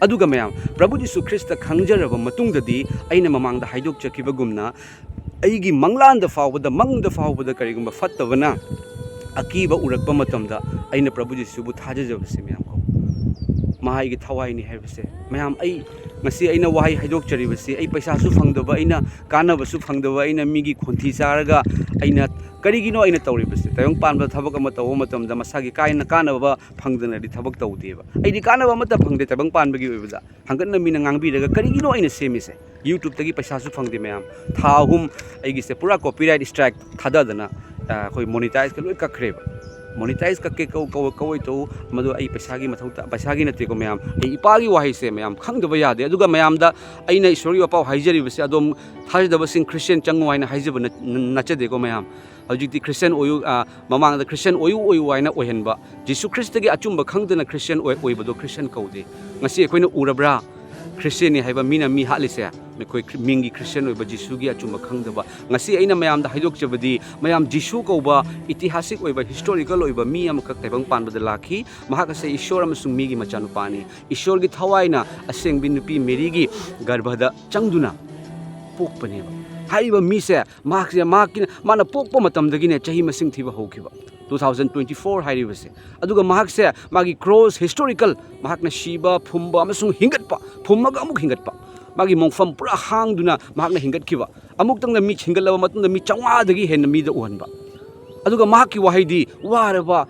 ꯑꯗꯨꯒ ꯃꯌꯥꯝ, ꯄ꯭ꯔꯚꯨ ꯖꯤꯁꯨ ꯈ꯭ꯔꯤꯁꯇ ꯈꯪꯖꯔꯕ ꯃꯇꯨꯡꯗꯗꯤ, ꯑꯩꯅ ꯃꯃꯥꯡꯗ ꯍꯥꯏꯗꯣꯛꯆꯈꯤꯕꯒꯨꯝꯅ, ꯑꯩꯒꯤ ꯃꯪꯂꯥꯟꯗ ꯐꯥꯎꯕꯗ, ꯃꯪꯗ ꯐꯥꯎꯕꯗ ꯀꯔꯤꯒꯨꯝꯕ ꯐꯠꯇꯕꯅ ꯑꯀꯤꯕ ꯎꯔꯛꯄ ꯃꯇꯝꯗ, ꯑꯩꯅ ꯄ꯭ꯔꯚꯨ ꯖꯤꯁꯨꯕꯨ ꯊꯥꯖꯖꯕꯁꯦ ꯃꯌꯥꯝ ꯀꯣ, ꯃꯍꯥꯛ ꯑꯩꯒꯤ ꯊꯋꯥꯏꯅꯤ ꯍꯥꯏꯕꯁꯦ꯫ ꯃꯌꯥꯝ, ꯑꯩ ꯉꯁꯤ ꯑꯩꯅ ꯋꯥꯍꯩ ꯍꯥꯏꯗꯣꯛꯆꯔꯤꯕꯁꯤ, ꯑꯩ ꯄꯩꯁꯥꯁꯨ ꯐꯪꯗꯕ, ꯑꯩꯅ ꯀꯥꯟꯅꯕꯁꯨ ꯐꯪꯗꯕ, ꯑꯩꯅ ꯃꯤꯒꯤ ꯈꯣꯟꯊꯤ ꯆꯥꯔꯒ ꯑꯩꯅ ꯀꯔꯤꯒꯤꯅꯣ ꯑꯩꯅ ꯇꯧꯔꯤꯕꯁꯦ? ꯇꯥꯏꯕꯪ ꯄꯥꯟꯕ ꯊꯕꯛ ꯑꯃ ꯇꯧꯕ ꯃꯇꯝꯗ ꯃꯁꯥꯒꯤ ꯀꯥꯏꯅ ꯀꯥꯟꯅꯕ ꯐꯪꯗꯅꯗꯤ ꯊꯕꯛ ꯇꯧꯗꯦꯕ꯫ ꯑꯩꯗꯤ ꯀꯥꯟꯅꯕ ꯑꯃꯠꯇ ꯐꯪꯗꯦ ꯇꯥꯏꯕꯪ ꯄꯥꯟꯕꯒꯤ ꯑꯣꯏꯕꯗ꯫ ꯍꯪꯒꯠꯅ ꯃꯤꯅ ꯉꯥꯡꯕꯤꯔꯒ ꯀꯔꯤꯒꯤꯅꯣ ꯑꯩꯅ ꯁꯦꯝꯃꯤꯁꯦ? YouTubeꯇꯒꯤ ꯄꯩꯁꯥꯁꯨ ꯐꯪꯗꯦ ꯃꯌꯥꯝ꯫ ꯊꯥ ꯑꯍꯨꯝ ꯑꯩꯒꯤꯁꯦ ꯄꯨꯔꯥ copyright strike ꯊꯥꯗꯗꯅ, ꯑ, ꯑꯩꯈꯣꯏ monetizeꯀ ꯂꯣꯏ ꯀꯛꯈ꯭ꯔꯦꯕ꯫ Monetize ꯀꯛꯀꯦ ꯀꯧ-, ꯀꯧ-, ꯀꯧꯏ ꯇꯧ, ꯃꯗꯨ ꯑꯩ ꯄꯩꯁꯥꯒꯤ ꯃꯊꯧ ꯇꯥ-, ꯄꯩꯁꯥꯒꯤ ꯅꯠꯇꯦꯀꯣ ꯃꯌꯥꯝ, ꯑꯩ ꯏꯄꯥꯒꯤ ꯋꯥꯍꯩꯁꯦ ꯃꯌꯥꯝ ꯈꯪꯗꯕ ꯌꯥꯗꯦ꯫ ꯑꯗꯨꯒ ꯃꯌꯥꯝꯗ ꯑꯩꯅ ꯏꯁꯣꯔꯒꯤ ꯋꯥꯄꯥꯎ ꯍꯥꯏꯖꯔꯤꯕꯁꯦ ꯑꯗꯣꯝ ꯊꯥꯖꯗꯕꯁꯤꯡ Christian ꯆꯪꯉꯨ ꯍꯥꯏꯅ ꯍꯥꯏꯖꯕ ꯅꯠ-, ꯅꯠꯆꯗꯦꯀꯣ ꯃꯌꯥꯝ꯫ ꯍꯧꯖꯤꯛꯇꯤ Christian ꯑꯣꯏꯌꯨ, ꯑ, ꯃꯃꯥꯡꯗ Christian ꯑꯣꯏꯌꯨ, ꯑꯣꯏꯌꯨ ꯍꯥꯏꯅ ꯑꯣꯏꯍꯟꯕ, ꯖꯤꯁꯨ ꯈ꯭ꯔꯤꯁꯇꯒꯤ ꯑꯆꯨꯝꯕ ꯈꯪꯗꯅ Christian ꯑꯣꯏ-, ꯑꯣꯏꯕꯗꯣ Christian ꯀꯧꯗꯦ꯫ ꯉꯁꯤ ꯑꯩꯈꯣꯏꯅ ꯎꯔꯕ꯭ꯔꯥ? Christianꯅꯤ ꯍꯥꯏꯕ ꯃꯤꯅ ꯃꯤ ꯍꯥꯠꯂꯤꯁꯦ, ꯑꯩꯈꯣꯏ ꯈ꯭ꯔꯤ-, ꯃꯤꯡꯒꯤ Christian ꯑꯣꯏꯕ, ꯖꯤꯁꯨꯒꯤ ꯑꯆꯨꯝꯕ ꯈꯪꯗꯕ꯫ ꯉꯁꯤ ꯑꯩꯅ ꯃꯌꯥꯝꯗ ꯍꯥꯏꯗꯣꯛꯆꯕꯗꯤ, ꯃꯌꯥꯝ ꯖꯤꯁꯨ ꯀꯧꯕ ꯏꯇꯤꯍꯥꯁꯤꯛ ꯑꯣꯏꯕ, historical ꯑꯣꯏꯕ ꯃꯤ ꯑꯃꯈꯛ ꯇꯥꯏꯕꯪ ꯄꯥꯟꯕꯗ ꯂꯥꯛꯈꯤ꯫ ꯃꯍꯥꯛ ꯑꯁꯦ ꯏꯁꯣꯔ ꯑꯃꯁꯨꯡ ꯃꯤꯒꯤ ꯃꯆꯥꯅꯨꯄꯥꯅꯤ꯫ ꯏꯁꯣꯔꯒꯤ ꯊꯋꯥꯏꯅ ꯑꯁꯦꯡꯕꯤ ꯅꯨꯄꯤ ꯃꯦꯔꯤꯒꯤ ꯒꯔꯚꯗ ꯆꯪꯗꯨꯅ ꯄꯣꯛꯄꯅꯦꯕ꯫ ꯍꯥꯏꯔꯤꯕ ꯃꯤꯁꯦ, ꯃꯍꯥꯛꯁꯦ, ꯃꯍꯥꯛꯀꯤ, ꯃꯥꯅ ꯄꯣꯛꯄ ꯃꯇꯝꯗꯒꯤꯅꯦ ꯆꯍꯤ ꯃꯁꯤꯡ ꯊꯤꯕ ꯍꯧꯈꯤꯕ, two thousand twenty four ꯍꯥꯏꯔꯤꯕꯁꯦ꯫ ꯑꯗꯨꯒ ꯃꯍꯥꯛꯁꯦ ꯃꯥꯒꯤ cross, historical, ꯃꯍꯥꯛꯅ ꯁꯤꯕ, ꯐꯨꯝꯕ ꯑꯃꯁꯨꯡ ꯍꯤꯡꯒꯠꯄ, ꯐꯨꯝꯃꯒ ꯑꯃꯨꯛ ꯍꯤꯡꯒꯠꯄ, ꯃꯥꯒꯤ ꯃꯣꯡꯐꯝ ꯄꯨꯔꯥ ꯍꯥꯡꯗꯨꯅ ꯃꯍꯥꯛꯅ ꯍꯤꯡꯒꯠꯈꯤꯕ, ꯑꯃꯨꯛꯇꯪꯗ ꯃꯤ ꯍꯤꯡꯒꯠꯂꯕ ꯃꯇꯨꯡꯗ ꯃꯤ ꯆꯥꯝꯃꯉꯥꯗꯒꯤ ꯍꯦꯟꯅ ꯃꯤꯗ ꯎꯍꯟꯕ꯫ ꯑꯗꯨꯒ ꯃꯍꯥꯛꯀꯤ ꯋꯥꯍꯩꯗꯤ, "ꯋꯥꯔꯕ,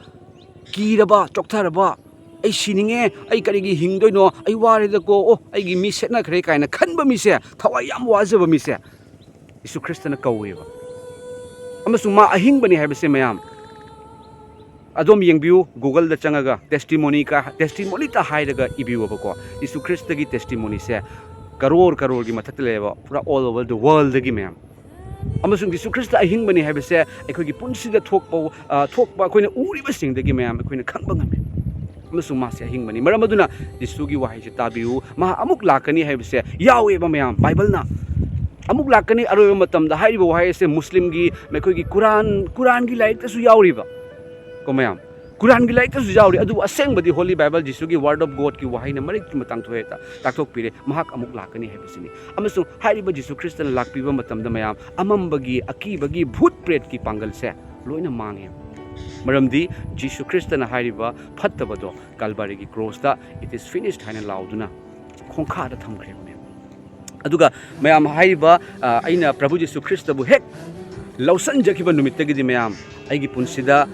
ꯀꯤꯔꯕ, ꯆꯣꯛꯊꯔꯕ, ꯑꯩ ꯁꯤꯅꯤꯡꯉꯦ, ꯑꯩ ꯀꯔꯤꯒꯤ ꯍꯤꯡꯗꯣꯏꯅꯣ, ꯑꯩ ꯋꯥꯔꯦꯗꯀꯣ, ꯑꯣ, ꯑꯩꯒꯤ ꯃꯤ ꯁꯦꯠꯅꯈ꯭ꯔꯦ" ꯀꯥꯏꯅ ꯈꯟꯕ ꯃꯤꯁꯦ, ꯊꯋꯥꯏ ꯌꯥꯝ ꯋꯥꯖꯕ ꯃꯤꯁꯦ ꯖꯤꯁꯨ ꯈ꯭ꯔꯤꯁꯇꯅ ꯀꯧꯋꯦꯕ꯫ ꯑꯃꯁꯨꯡ ꯃꯥ ꯑꯍꯤꯡꯕꯅꯤ ꯍꯥꯏꯕꯁꯦ ꯃꯌꯥꯝ ꯑꯗꯣꯝ ꯌꯦꯡꯕꯤꯌꯨ, Googleꯗ ꯆꯪꯉꯒ testimony ꯀ, testimony ꯇ ꯍꯥꯏꯔꯒ ꯏꯕꯤꯌꯨꯕꯀꯣ꯫ ꯖꯤꯁꯨ ꯈ꯭ꯔꯤꯁꯇꯒꯤ testimonyꯁꯦ ꯀꯔꯣꯔ ꯀꯔꯣꯔꯒꯤ ꯃꯊꯛꯇ ꯂꯩꯌꯦꯕ, ꯄꯨꯔꯥ all over the worldꯗꯒꯤ ꯃꯌꯥꯝ꯫ ꯑꯃꯁꯨꯡ ꯖꯤꯁꯨ ꯈ꯭ꯔꯤꯁꯇ ꯑꯍꯤꯡꯕꯅꯤ ꯍꯥꯏꯕꯁꯦ ꯑꯩꯈꯣꯏꯒꯤ ꯄꯨꯟꯁꯤꯗ ꯊꯣꯛꯄ, ꯑ, ꯊꯣꯛꯄ ꯑꯩꯈꯣꯏꯅ ꯎꯔꯤꯕꯁꯤꯡꯗꯒꯤ ꯃꯌꯥꯝ ꯑꯩꯈꯣꯏꯅ ꯈꯪꯕ ꯉꯝꯃꯤ꯫ ꯑꯃꯁꯨꯡ ꯃꯥꯁꯦ ꯑꯍꯤꯡꯕꯅꯤ꯫ ꯃꯔꯝ ꯑꯗꯨꯅ ꯖꯤꯁꯨꯒꯤ ꯋꯥꯍꯩꯁꯦ ꯇꯥꯕꯤꯌꯨ, ꯃꯥ ꯑꯃꯨꯛ ꯂꯥꯛꯀꯅꯤ ꯍꯥꯏꯕꯁꯦ ꯌꯥꯎꯋꯦꯕ ꯃꯌꯥꯝ, ꯕꯥꯏꯕꯜꯅ꯫ ꯑꯃꯨꯛ ꯂꯥꯛꯀꯅꯤ, ꯑꯔꯣꯏꯕ ꯃꯇꯝꯗ ꯍꯥꯏꯔꯤꯕ ꯋꯥꯍꯩ ꯑꯁꯦ ꯃꯨꯁꯂꯤꯝꯒꯤ, ꯑꯩꯈꯣꯏꯒꯤ ꯀꯨꯔꯥꯟ, ꯀꯨꯔꯥꯟꯒꯤ ꯂꯥꯏꯔꯤꯛꯇꯁꯨ ꯌꯥꯎꯔꯤꯕ ꯀꯣ ꯃꯌꯥꯝ꯫ ꯀꯨꯔꯥꯟꯒꯤ ꯂꯥꯏꯔꯤꯛꯇꯁꯨ ꯌꯥꯎꯔꯤ, ꯑꯗꯨꯕꯨ ꯑꯁꯦꯡꯕꯗꯤ Holy Bible, ꯖꯤꯁꯨꯒꯤ Word of Godꯀꯤ ꯋꯥꯍꯩꯅ ꯃꯔꯤꯛ ꯆꯨꯝꯅ ꯇꯥꯡꯊꯣꯛꯑꯦ, ꯇꯥꯛꯊꯣꯛꯄꯤꯔꯦ, ꯃꯍꯥꯛ ꯑꯃꯨꯛ ꯂꯥꯛꯀꯅꯤ ꯍꯥꯏꯕꯁꯤꯅꯤ꯫ ꯑꯃꯁꯨꯡ ꯍꯥꯏꯔꯤꯕ ꯖꯤꯁꯨ ꯈ꯭ꯔꯤꯁꯇꯅ ꯂꯥꯛꯄꯤꯕ ꯃꯇꯝꯗ ꯃꯌꯥꯝ, ꯑꯃꯝꯕꯒꯤ, ꯑꯀꯤꯕꯒꯤ, ꯚꯨꯠ ꯄ꯭ꯔꯦꯠꯀꯤ ꯄꯥꯡꯒꯜꯁꯦ ꯂꯣꯏꯅ ꯃꯥꯡꯉꯦ꯫ ꯃꯔꯝꯗꯤ ꯖꯤꯁꯨ ꯈ꯭ꯔꯤꯁꯇꯅ ꯍꯥꯏꯔꯤꯕ ꯐꯠꯇꯕꯗꯣ ꯀꯜꯕꯥꯔꯤꯒꯤ ꯀ꯭ꯔꯣꯁꯇ "It is finished" ꯍꯥꯏꯅ ꯂꯥꯎꯗꯨꯅ ꯈꯣꯡꯈꯥꯗ ꯊꯝꯈ꯭ꯔꯤꯕꯅꯦ꯫ ꯑꯗꯨꯒ ꯃꯌꯥꯝ ꯍꯥꯏꯔꯤꯕ, ꯑ, ꯑꯩꯅ ꯄ꯭ꯔꯚꯨ ꯖꯤꯁꯨ ꯈ꯭ꯔꯤꯁꯇꯕꯨ ꯍꯦꯛ ꯂꯧꯁꯟꯖꯈꯤꯕ ꯅꯨꯃꯤꯠꯇꯒꯤꯗꯤ ꯃꯌꯥꯝ, ꯑꯩꯒꯤ ꯄꯨꯟꯁꯤꯗ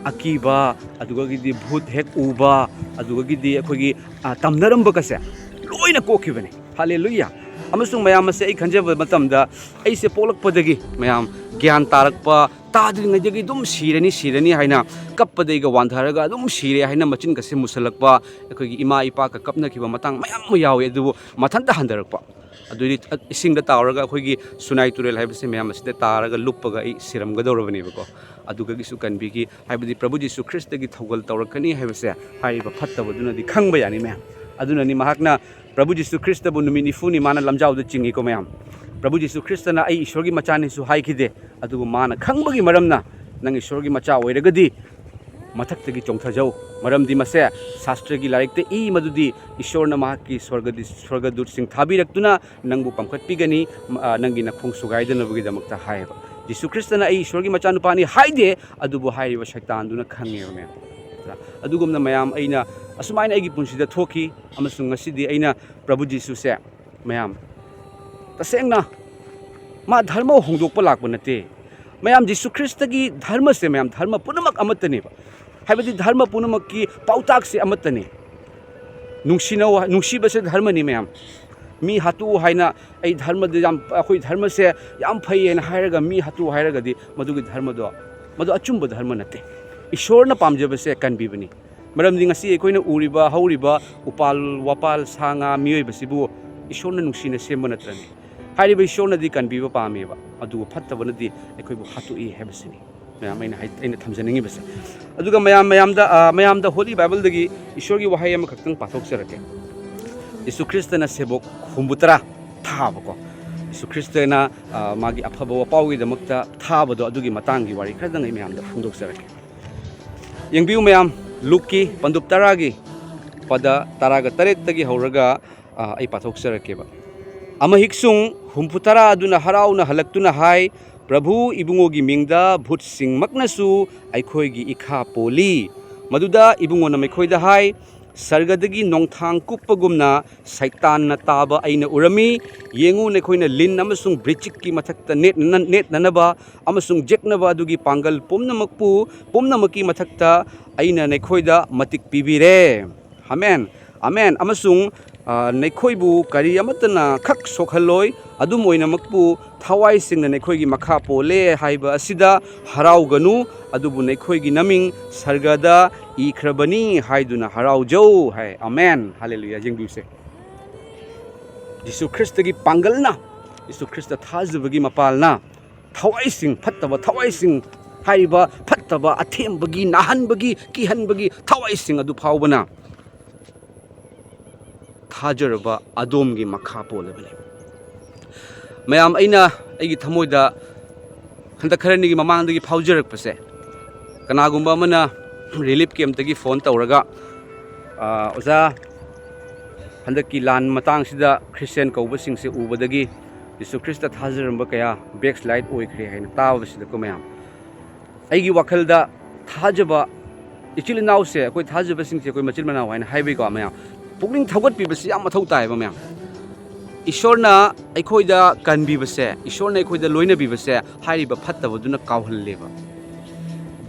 ꯑꯀꯤꯕ, ꯑꯗꯨꯗꯒꯤꯗꯤ ꯚꯨꯠ ꯍꯦꯛ ꯎꯕ, ꯑꯗꯨꯗꯒꯤꯗꯤ ꯑꯩꯈꯣꯏꯒꯤ, ꯑ, ꯇꯝꯅꯔꯝꯕꯒꯁꯦ ꯂꯣꯏꯅ ꯀꯣꯛꯈꯤꯕꯅꯦ꯫ ꯍꯥꯂꯦꯂꯨꯌꯥ! ꯑꯃꯁꯨꯡ ꯃꯌꯥꯝ ꯑꯁꯦ ꯑꯩ ꯈꯟꯖꯕ ꯃꯇꯝꯗ, ꯑꯩꯁꯦ ꯄꯣꯛꯂꯛꯄꯗꯒꯤ ꯃꯌꯥꯝ ꯒ꯭ꯌꯥꯟ ꯇꯥꯔꯛꯄ, ꯇꯥꯗ꯭ꯔꯤꯉꯩꯗꯒꯤ ꯑꯗꯨꯝ ꯁꯤꯔꯅꯤ, ꯁꯤꯔꯅꯤ ꯍꯥꯏꯅ ꯀꯞꯄꯗꯩꯒ ꯋꯥꯟꯊꯔꯒ ꯑꯗꯨꯝ ꯁꯤꯔꯦ ꯍꯥꯏꯅ ꯃꯆꯤꯟꯒꯁꯦ ꯃꯨꯁꯜꯂꯛꯄ, ꯑꯩꯈꯣꯏꯒꯤ ꯏꯃꯥ ꯏꯄꯥꯒ ꯀꯞꯅꯈꯤꯕ ꯃꯇꯥꯡ ꯃꯌꯥꯝ ꯑꯃ ꯌꯥꯎꯋꯤ꯫ ꯑꯗꯨꯕꯨ ꯃꯊꯟꯇ ꯍꯟꯊꯔꯛꯄ, ꯑꯗꯨꯗꯤ ꯏꯁꯤꯡꯗ ꯇꯥꯎꯔꯒ ꯑꯩꯈꯣꯏꯒꯤ ꯁꯨꯅꯥꯏ ꯇꯨꯔꯦꯜ ꯍꯥꯏꯕꯁꯦ ꯃꯌꯥꯝ ꯑꯁꯤꯗ ꯇꯥꯔꯒ ꯂꯨꯞꯄꯒ ꯑꯩ ꯁꯤꯔꯝꯒꯗꯧꯔꯕꯅꯦꯕꯀꯣ꯫ ꯑꯗꯨꯒꯒꯤꯁꯨ ꯀꯟꯕꯤꯈꯤ, ꯍꯥꯏꯕꯗꯤ ꯄ꯭ꯔꯚꯨ ꯖꯤꯁꯨ ꯈ꯭ꯔꯤꯁꯇꯒꯤ ꯊꯧꯒꯜ ꯇꯧꯔꯛꯀꯅꯤ ꯍꯥꯏꯕꯁꯦ ꯍꯥꯏꯔꯤꯕ ꯐꯠꯇꯕꯗꯨꯅꯗꯤ ꯈꯪꯕ ꯌꯥꯅꯤ ꯃꯌꯥꯝ꯫ ꯑꯗꯨꯅꯅꯤ ꯃꯍꯥꯛꯅ ꯄ꯭ꯔꯚꯨ ꯖꯤꯁꯨ ꯈ꯭ꯔꯤꯁꯇꯕꯨ ꯅꯨꯃꯤꯠ ꯅꯤꯐꯨꯅꯤ ꯃꯥꯅ ꯂꯝꯖꯥꯎꯗ ꯆꯤꯡꯉꯤꯀꯣ ꯃꯌꯥꯝ꯫ ꯄ꯭ꯔꯚꯨ ꯖꯤꯁꯨ ꯈ꯭ꯔꯤꯁꯇꯅ "ꯑꯩ ꯏꯁꯣꯔꯒꯤ ꯃꯆꯥꯅꯤꯁꯨ" ꯍꯥꯏꯈꯤꯗꯦ, ꯑꯗꯨꯕꯨ ꯃꯥꯅ ꯈꯪꯕꯒꯤ ꯃꯔꯝꯅ, "ꯅꯪ ꯏꯁꯣꯔꯒꯤ ꯃꯆꯥ ꯑꯣꯏꯔꯒꯗꯤ ꯃꯊꯛꯇꯒꯤ ꯆꯣꯡꯊꯖꯧ, ꯃꯔꯝꯗꯤ ꯃꯁꯦ ꯁꯥꯁꯇ꯭ꯔꯒꯤ ꯂꯥꯏꯔꯤꯛꯇ ꯏ ꯃꯗꯨꯗꯤ ꯏꯁꯣꯔꯅ ꯃꯍꯥꯛꯀꯤ ꯁ꯭ꯋꯔꯒꯗꯤ-, ꯁ꯭ꯋꯔꯒꯗꯨꯠꯁꯤꯡ ꯊꯥꯕꯤꯔꯛꯇꯨꯅ ꯅꯪꯕꯨ ꯄꯥꯡꯈꯠꯄꯤꯒꯅꯤ, ꯃ-, ꯑ, ꯅꯪꯒꯤ ꯅꯈꯣꯡ ꯁꯨꯒꯥꯏꯗꯅꯕꯒꯤꯗꯃꯛꯇ" ꯍꯥꯏꯌꯦꯕ꯫ ꯖꯤꯁꯨ ꯈ꯭ꯔꯤꯁꯇꯅ "ꯑꯩ ꯏꯁꯣꯔꯒꯤ ꯃꯆꯥꯅꯨꯄꯥꯅꯤ" ꯍꯥꯏꯗꯦ, ꯑꯗꯨꯕꯨ ꯍꯥꯏꯔꯤꯕ ꯁꯩꯇꯥꯟꯗꯨꯅ ꯈꯪꯉꯦꯕ ꯃꯌꯥꯝ꯫ ꯑꯗꯨꯒꯨꯝꯅ ꯃꯌꯥꯝ, ꯑꯩꯅ ꯑꯁꯨꯃꯥꯏꯅ ꯑꯩꯒꯤ ꯄꯨꯟꯁꯤꯗ ꯊꯣꯛꯈꯤ, ꯑꯃꯁꯨꯡ ꯉꯁꯤꯗꯤ ꯑꯩꯅ ꯄ꯭ꯔꯚꯨ ꯖꯤꯁꯨꯁꯦ ꯃꯌꯥꯝ, ꯇꯁꯦꯡꯅ ꯃꯥ ꯙꯔꯃ ꯍꯣꯡꯗꯣꯛꯄ ꯂꯥꯛꯄ ꯅꯠꯇꯦ꯫ ꯃꯌꯥꯝ, ꯖꯤꯁꯨ ꯈ꯭ꯔꯤꯁꯇꯒꯤ ꯙꯔꯃꯁꯦ ꯃꯌꯥꯝ, ꯙꯔꯃ ꯄꯨꯝꯅꯃꯛ ꯑꯃꯠꯇꯅꯦꯕ꯫ ꯍꯥꯏꯕꯗꯤ ꯙꯔꯃ ꯄꯨꯝꯅꯃꯛꯀꯤ ꯄꯥꯎꯇꯥꯛꯁꯦ ꯑꯃꯠꯇꯅꯤ꯫ ꯅꯨꯡꯁꯤꯅꯧ, ꯅꯨꯡꯁꯤꯕꯁꯦ ꯙꯔꯃꯅꯤ ꯃꯌꯥꯝ꯫ ꯃꯤ ꯍꯥꯠꯇꯣꯛꯎ ꯍꯥꯏꯅ, ꯑꯩ ꯙꯔꯃꯗ ꯌꯥꯝ, ꯑꯩꯈꯣꯏ ꯙꯔꯃꯁꯦ ꯌꯥꯝ ꯐꯩꯌꯦꯅ ꯍꯥꯏꯔꯒ ꯃꯤ ꯍꯥꯠꯇꯣꯛꯎ ꯍꯥꯏꯔꯒꯗꯤ ꯃꯗꯨꯒꯤ ꯙꯔꯃꯗꯣ, ꯃꯗꯨ ꯑꯆꯨꯝꯕ ꯙꯔꯃ ꯅꯠꯇꯦ꯫ ꯏꯁꯣꯔꯅ ꯄꯥꯝꯖꯕꯁꯦ ꯀꯟꯕꯤꯕꯅꯤ꯫ ꯃꯔꯝꯗꯤ ꯉꯁꯤ ꯑꯩꯈꯣꯏꯅ ꯎꯔꯤꯕ, ꯍꯧꯔꯤꯕ ꯎꯄꯥꯜ ꯋꯥꯄꯥꯜ, ꯁꯥ ꯉꯥ, ꯃꯤꯑꯣꯏꯕꯁꯤꯕꯨ ꯏꯁꯣꯔꯅ ꯅꯨꯡꯁꯤꯅ ꯁꯦꯝꯕ ꯅꯠꯇ꯭ꯔꯅꯦ꯫ ꯍꯥꯏꯔꯤꯕ ꯏꯁꯣꯔꯅꯗꯤ ꯀꯟꯕꯤꯕ ꯄꯥꯝꯃꯦꯕ, ꯑꯗꯨꯕꯨ ꯐꯠꯇꯕꯅꯗꯤ ꯑꯩꯈꯣꯏꯕꯨ ꯍꯥꯠꯇꯣꯛꯏ ꯍꯥꯏꯕꯁꯤꯅꯤ꯫ ꯃꯌꯥꯝ, ꯑꯩꯅ ꯍꯥꯏ-, ꯑꯩꯅ ꯊꯝꯖꯅꯤꯡꯉꯤꯕꯁꯦ꯫ ꯑꯗꯨꯒ ꯃꯌꯥꯝ, ꯃꯌꯥꯝꯗ, ꯑ, ꯃꯌꯥꯝꯗ ꯍꯣꯂꯤ ꯕꯥꯏꯕꯜꯗꯒꯤ ꯏꯁꯣꯔꯒꯤ ꯋꯥꯍꯩ ꯑꯃꯈꯛꯇꯪ ꯄꯥꯊꯣꯛꯆꯔꯛꯀꯦ꯫ ꯌꯤꯁꯨ ꯈ꯭ꯔꯤꯁꯇꯅ ꯁꯦꯕꯣꯛ ꯍꯨꯝꯐꯨ ꯇꯔꯥ ꯊꯥꯕꯀꯣ꯫ ꯌꯤꯁꯨ ꯈ꯭ꯔꯤꯁꯇꯅ, ꯑ, ꯃꯥꯒꯤ ꯑꯐꯕ ꯋꯥꯄꯥꯎꯒꯤꯗꯃꯛꯇ ꯊꯥꯕꯗꯣ, ꯑꯗꯨꯒꯤ ꯃꯇꯥꯡꯒꯤ ꯋꯥꯔꯤ ꯈꯔꯗꯪ ꯑꯩ ꯃꯌꯥꯝꯗ ꯐꯣꯡꯗꯣꯛꯆꯔꯛꯀꯦ꯫ ꯌꯦꯡꯕꯤꯌꯨ ꯃꯌꯥꯝ, ꯂꯨꯛꯀꯤ ꯄꯟꯗꯨꯞ ꯇꯔꯥꯒꯤ ꯄꯗ ꯇꯔꯥꯒ ꯇꯔꯦꯠꯇꯒꯤ ꯍꯧꯔꯒ, ꯑ, ꯑꯩ ꯄꯥꯊꯣꯛꯆꯔꯛꯀꯦꯕ꯫ ꯑꯃꯍꯤꯛꯁꯨꯡ ꯍꯨꯝꯐꯨ ꯇꯔꯥ ꯑꯗꯨꯅ ꯍꯔꯥꯎꯅ ꯍꯜꯂꯛꯇꯨꯅ ꯍꯥꯏ, "ꯄ꯭ꯔꯚꯨ ꯏꯕꯨꯡꯉꯣꯒꯤ ꯃꯤꯡꯗ ꯚꯨꯠꯁꯤꯡꯃꯛꯅꯁꯨ ꯑꯩꯈꯣꯏꯒꯤ ꯏꯈꯥ ꯄꯣꯜꯂꯤ꯫" ꯃꯗꯨꯗ ꯏꯕꯨꯡꯉꯣꯅ ꯃꯈꯣꯏꯗ ꯍꯥꯏ, "ꯁꯔꯒꯗꯒꯤ ꯅꯣꯡꯊꯥꯡ ꯀꯨꯞꯄꯒꯨꯝꯅ ꯁꯩꯇꯥꯟꯅ ꯇꯥꯕ ꯑꯩꯅ ꯎꯔꯝꯃꯤ꯫ ꯌꯦꯡꯉꯨ, ꯅꯈꯣꯏꯅ ꯂꯤꯟ ꯑꯃꯁꯨꯡ ꯕ꯭ꯔꯤꯆꯤꯛꯀꯤ ꯃꯊꯛꯇ ꯅꯦꯠꯅ-, ꯅꯦꯠꯅꯅꯕ ꯑꯃꯁꯨꯡ ꯌꯦꯛꯅꯕ ꯑꯗꯨꯒꯤ ꯄꯥꯡꯒꯜ ꯄꯨꯝꯅꯃꯛꯄꯨ, ꯄꯨꯝꯅꯃꯛꯀꯤ ꯃꯊꯛꯇ ꯑꯩꯅ ꯅꯈꯣꯏꯗ ꯃꯇꯤꯛ ꯄꯤꯕꯤꯔꯦ꯫" Amen, amen. ꯑꯃꯁꯨꯡ ꯑ, ꯅꯈꯣꯏꯕꯨ ꯀꯔꯤ ꯑꯃꯠꯇꯅ ꯈꯛ ꯁꯣꯛꯍꯜꯂꯣꯏ, ꯑꯗꯨꯝ ꯑꯣꯏꯅꯃꯛꯄꯨ ꯊꯋꯥꯏꯁꯤꯡꯅ ꯅꯈꯣꯏꯒꯤ ꯃꯈꯥ ꯄꯣꯜꯂꯦ ꯍꯥꯏꯕ ꯑꯁꯤꯗ ꯍꯔꯥꯎꯒꯅꯨ, ꯑꯗꯨꯕꯨ ꯅꯈꯣꯏꯒꯤ ꯅꯃꯤꯡ ꯁꯔꯒꯗ ꯏꯈ꯭ꯔꯕꯅꯤ ꯍꯥꯏꯗꯨꯅ ꯍꯔꯥꯎꯖꯧ ꯍꯥꯏ꯫ ꯑꯃꯦꯟ꯫ ꯍꯥꯂꯦꯂꯨꯌꯥ꯫ ꯌꯦꯡꯕꯤꯌꯨꯁꯦ꯫ ꯖꯤꯁꯨ ꯈ꯭ꯔꯤꯁꯇꯒꯤ ꯄꯥꯡꯒꯜꯅ, ꯖꯤꯁꯨ ꯈ꯭ꯔꯤꯁꯇ ꯊꯥꯖꯕꯒꯤ ꯃꯄꯥꯜꯅ ꯊꯋꯥꯏꯁꯤꯡ, ꯐꯠꯇꯕ ꯊꯋꯥꯏꯁꯤꯡ, ꯍꯥꯏꯔꯤꯕ ꯐꯠꯇꯕ, ꯑꯊꯦꯝꯕꯒꯤ, ꯅꯥꯍꯟꯕꯒꯤ, ꯀꯤꯍꯟꯕꯒꯤ ꯊꯋꯥꯏꯁꯤꯡ ꯑꯗꯨ ꯐꯥꯎꯕꯅ ꯊꯥꯖꯔꯕ ꯑꯗꯣꯝꯒꯤ ꯃꯈꯥ ꯄꯣꯜꯂꯕꯅꯤ꯫ ꯃꯌꯥꯝ, ꯑꯩꯅ ꯑꯩꯒꯤ ꯊꯃꯣꯏꯗ ꯍꯟꯗꯛ ꯈꯔꯅꯤꯒꯤ ꯃꯃꯥꯡꯗꯒꯤ ꯐꯥꯎꯖꯔꯛꯄꯁꯦ, ꯀꯅꯥꯒꯨꯝꯕ ꯑꯃꯅ ꯔꯤꯂꯤꯐ ꯀꯦꯝꯞꯇꯒꯤ ꯐꯣꯟ ꯇꯧꯔꯒ, "ꯑ, ꯑꯣꯖꯥ, ꯍꯟꯗꯛꯀꯤ ꯂꯥꯟ ꯃꯇꯥꯡꯁꯤꯗ ꯈ꯭ꯔꯤꯁꯇꯤꯌꯥꯟ ꯀꯧꯕꯁꯤꯡꯁꯦ ꯎꯕꯗꯒꯤ ꯖꯤꯁꯨ ꯈ꯭ꯔꯤꯁꯇ ꯊꯥꯖꯔꯝꯕ ꯀꯌꯥ ꯕꯦꯛꯁ꯭ꯂꯥꯏꯠ ꯑꯣꯏꯈ꯭ꯔꯦ" ꯍꯥꯏꯅ ꯇꯥꯕꯁꯤꯗꯀꯣ ꯃꯌꯥꯝ, ꯑꯩꯒꯤ ꯋꯥꯈꯜꯗ ꯊꯥꯖꯕ ꯏꯆꯤꯜ ꯏꯅꯥꯎꯁꯦ, ꯑꯩꯈꯣꯏ ꯊꯥꯖꯕꯁꯤꯡꯁꯦ, ꯑꯩꯈꯣꯏ ꯃꯆꯤꯟ ꯃꯅꯥꯎ ꯍꯥꯏꯅ ꯍꯥꯏꯕꯩꯀꯣ ꯃꯌꯥꯝ, ꯄꯨꯛꯅꯤꯡ ꯊꯧꯒꯠꯄꯤꯕꯁꯤ ꯌꯥꯝ ꯃꯊꯧ ꯇꯥꯏꯌꯦꯕ ꯃꯌꯥꯝ꯫ ꯏꯁꯣꯔꯅ ꯑꯩꯈꯣꯏꯗ ꯀꯟꯕꯤꯕꯁꯦ, ꯏꯁꯣꯔꯅ ꯑꯩꯈꯣꯏꯗ ꯂꯣꯏꯅꯕꯤꯕꯁꯦ ꯍꯥꯏꯔꯤꯕ ꯐꯠꯇꯕꯗꯨꯅ ꯀꯥꯎꯍꯜꯂꯦꯕ꯫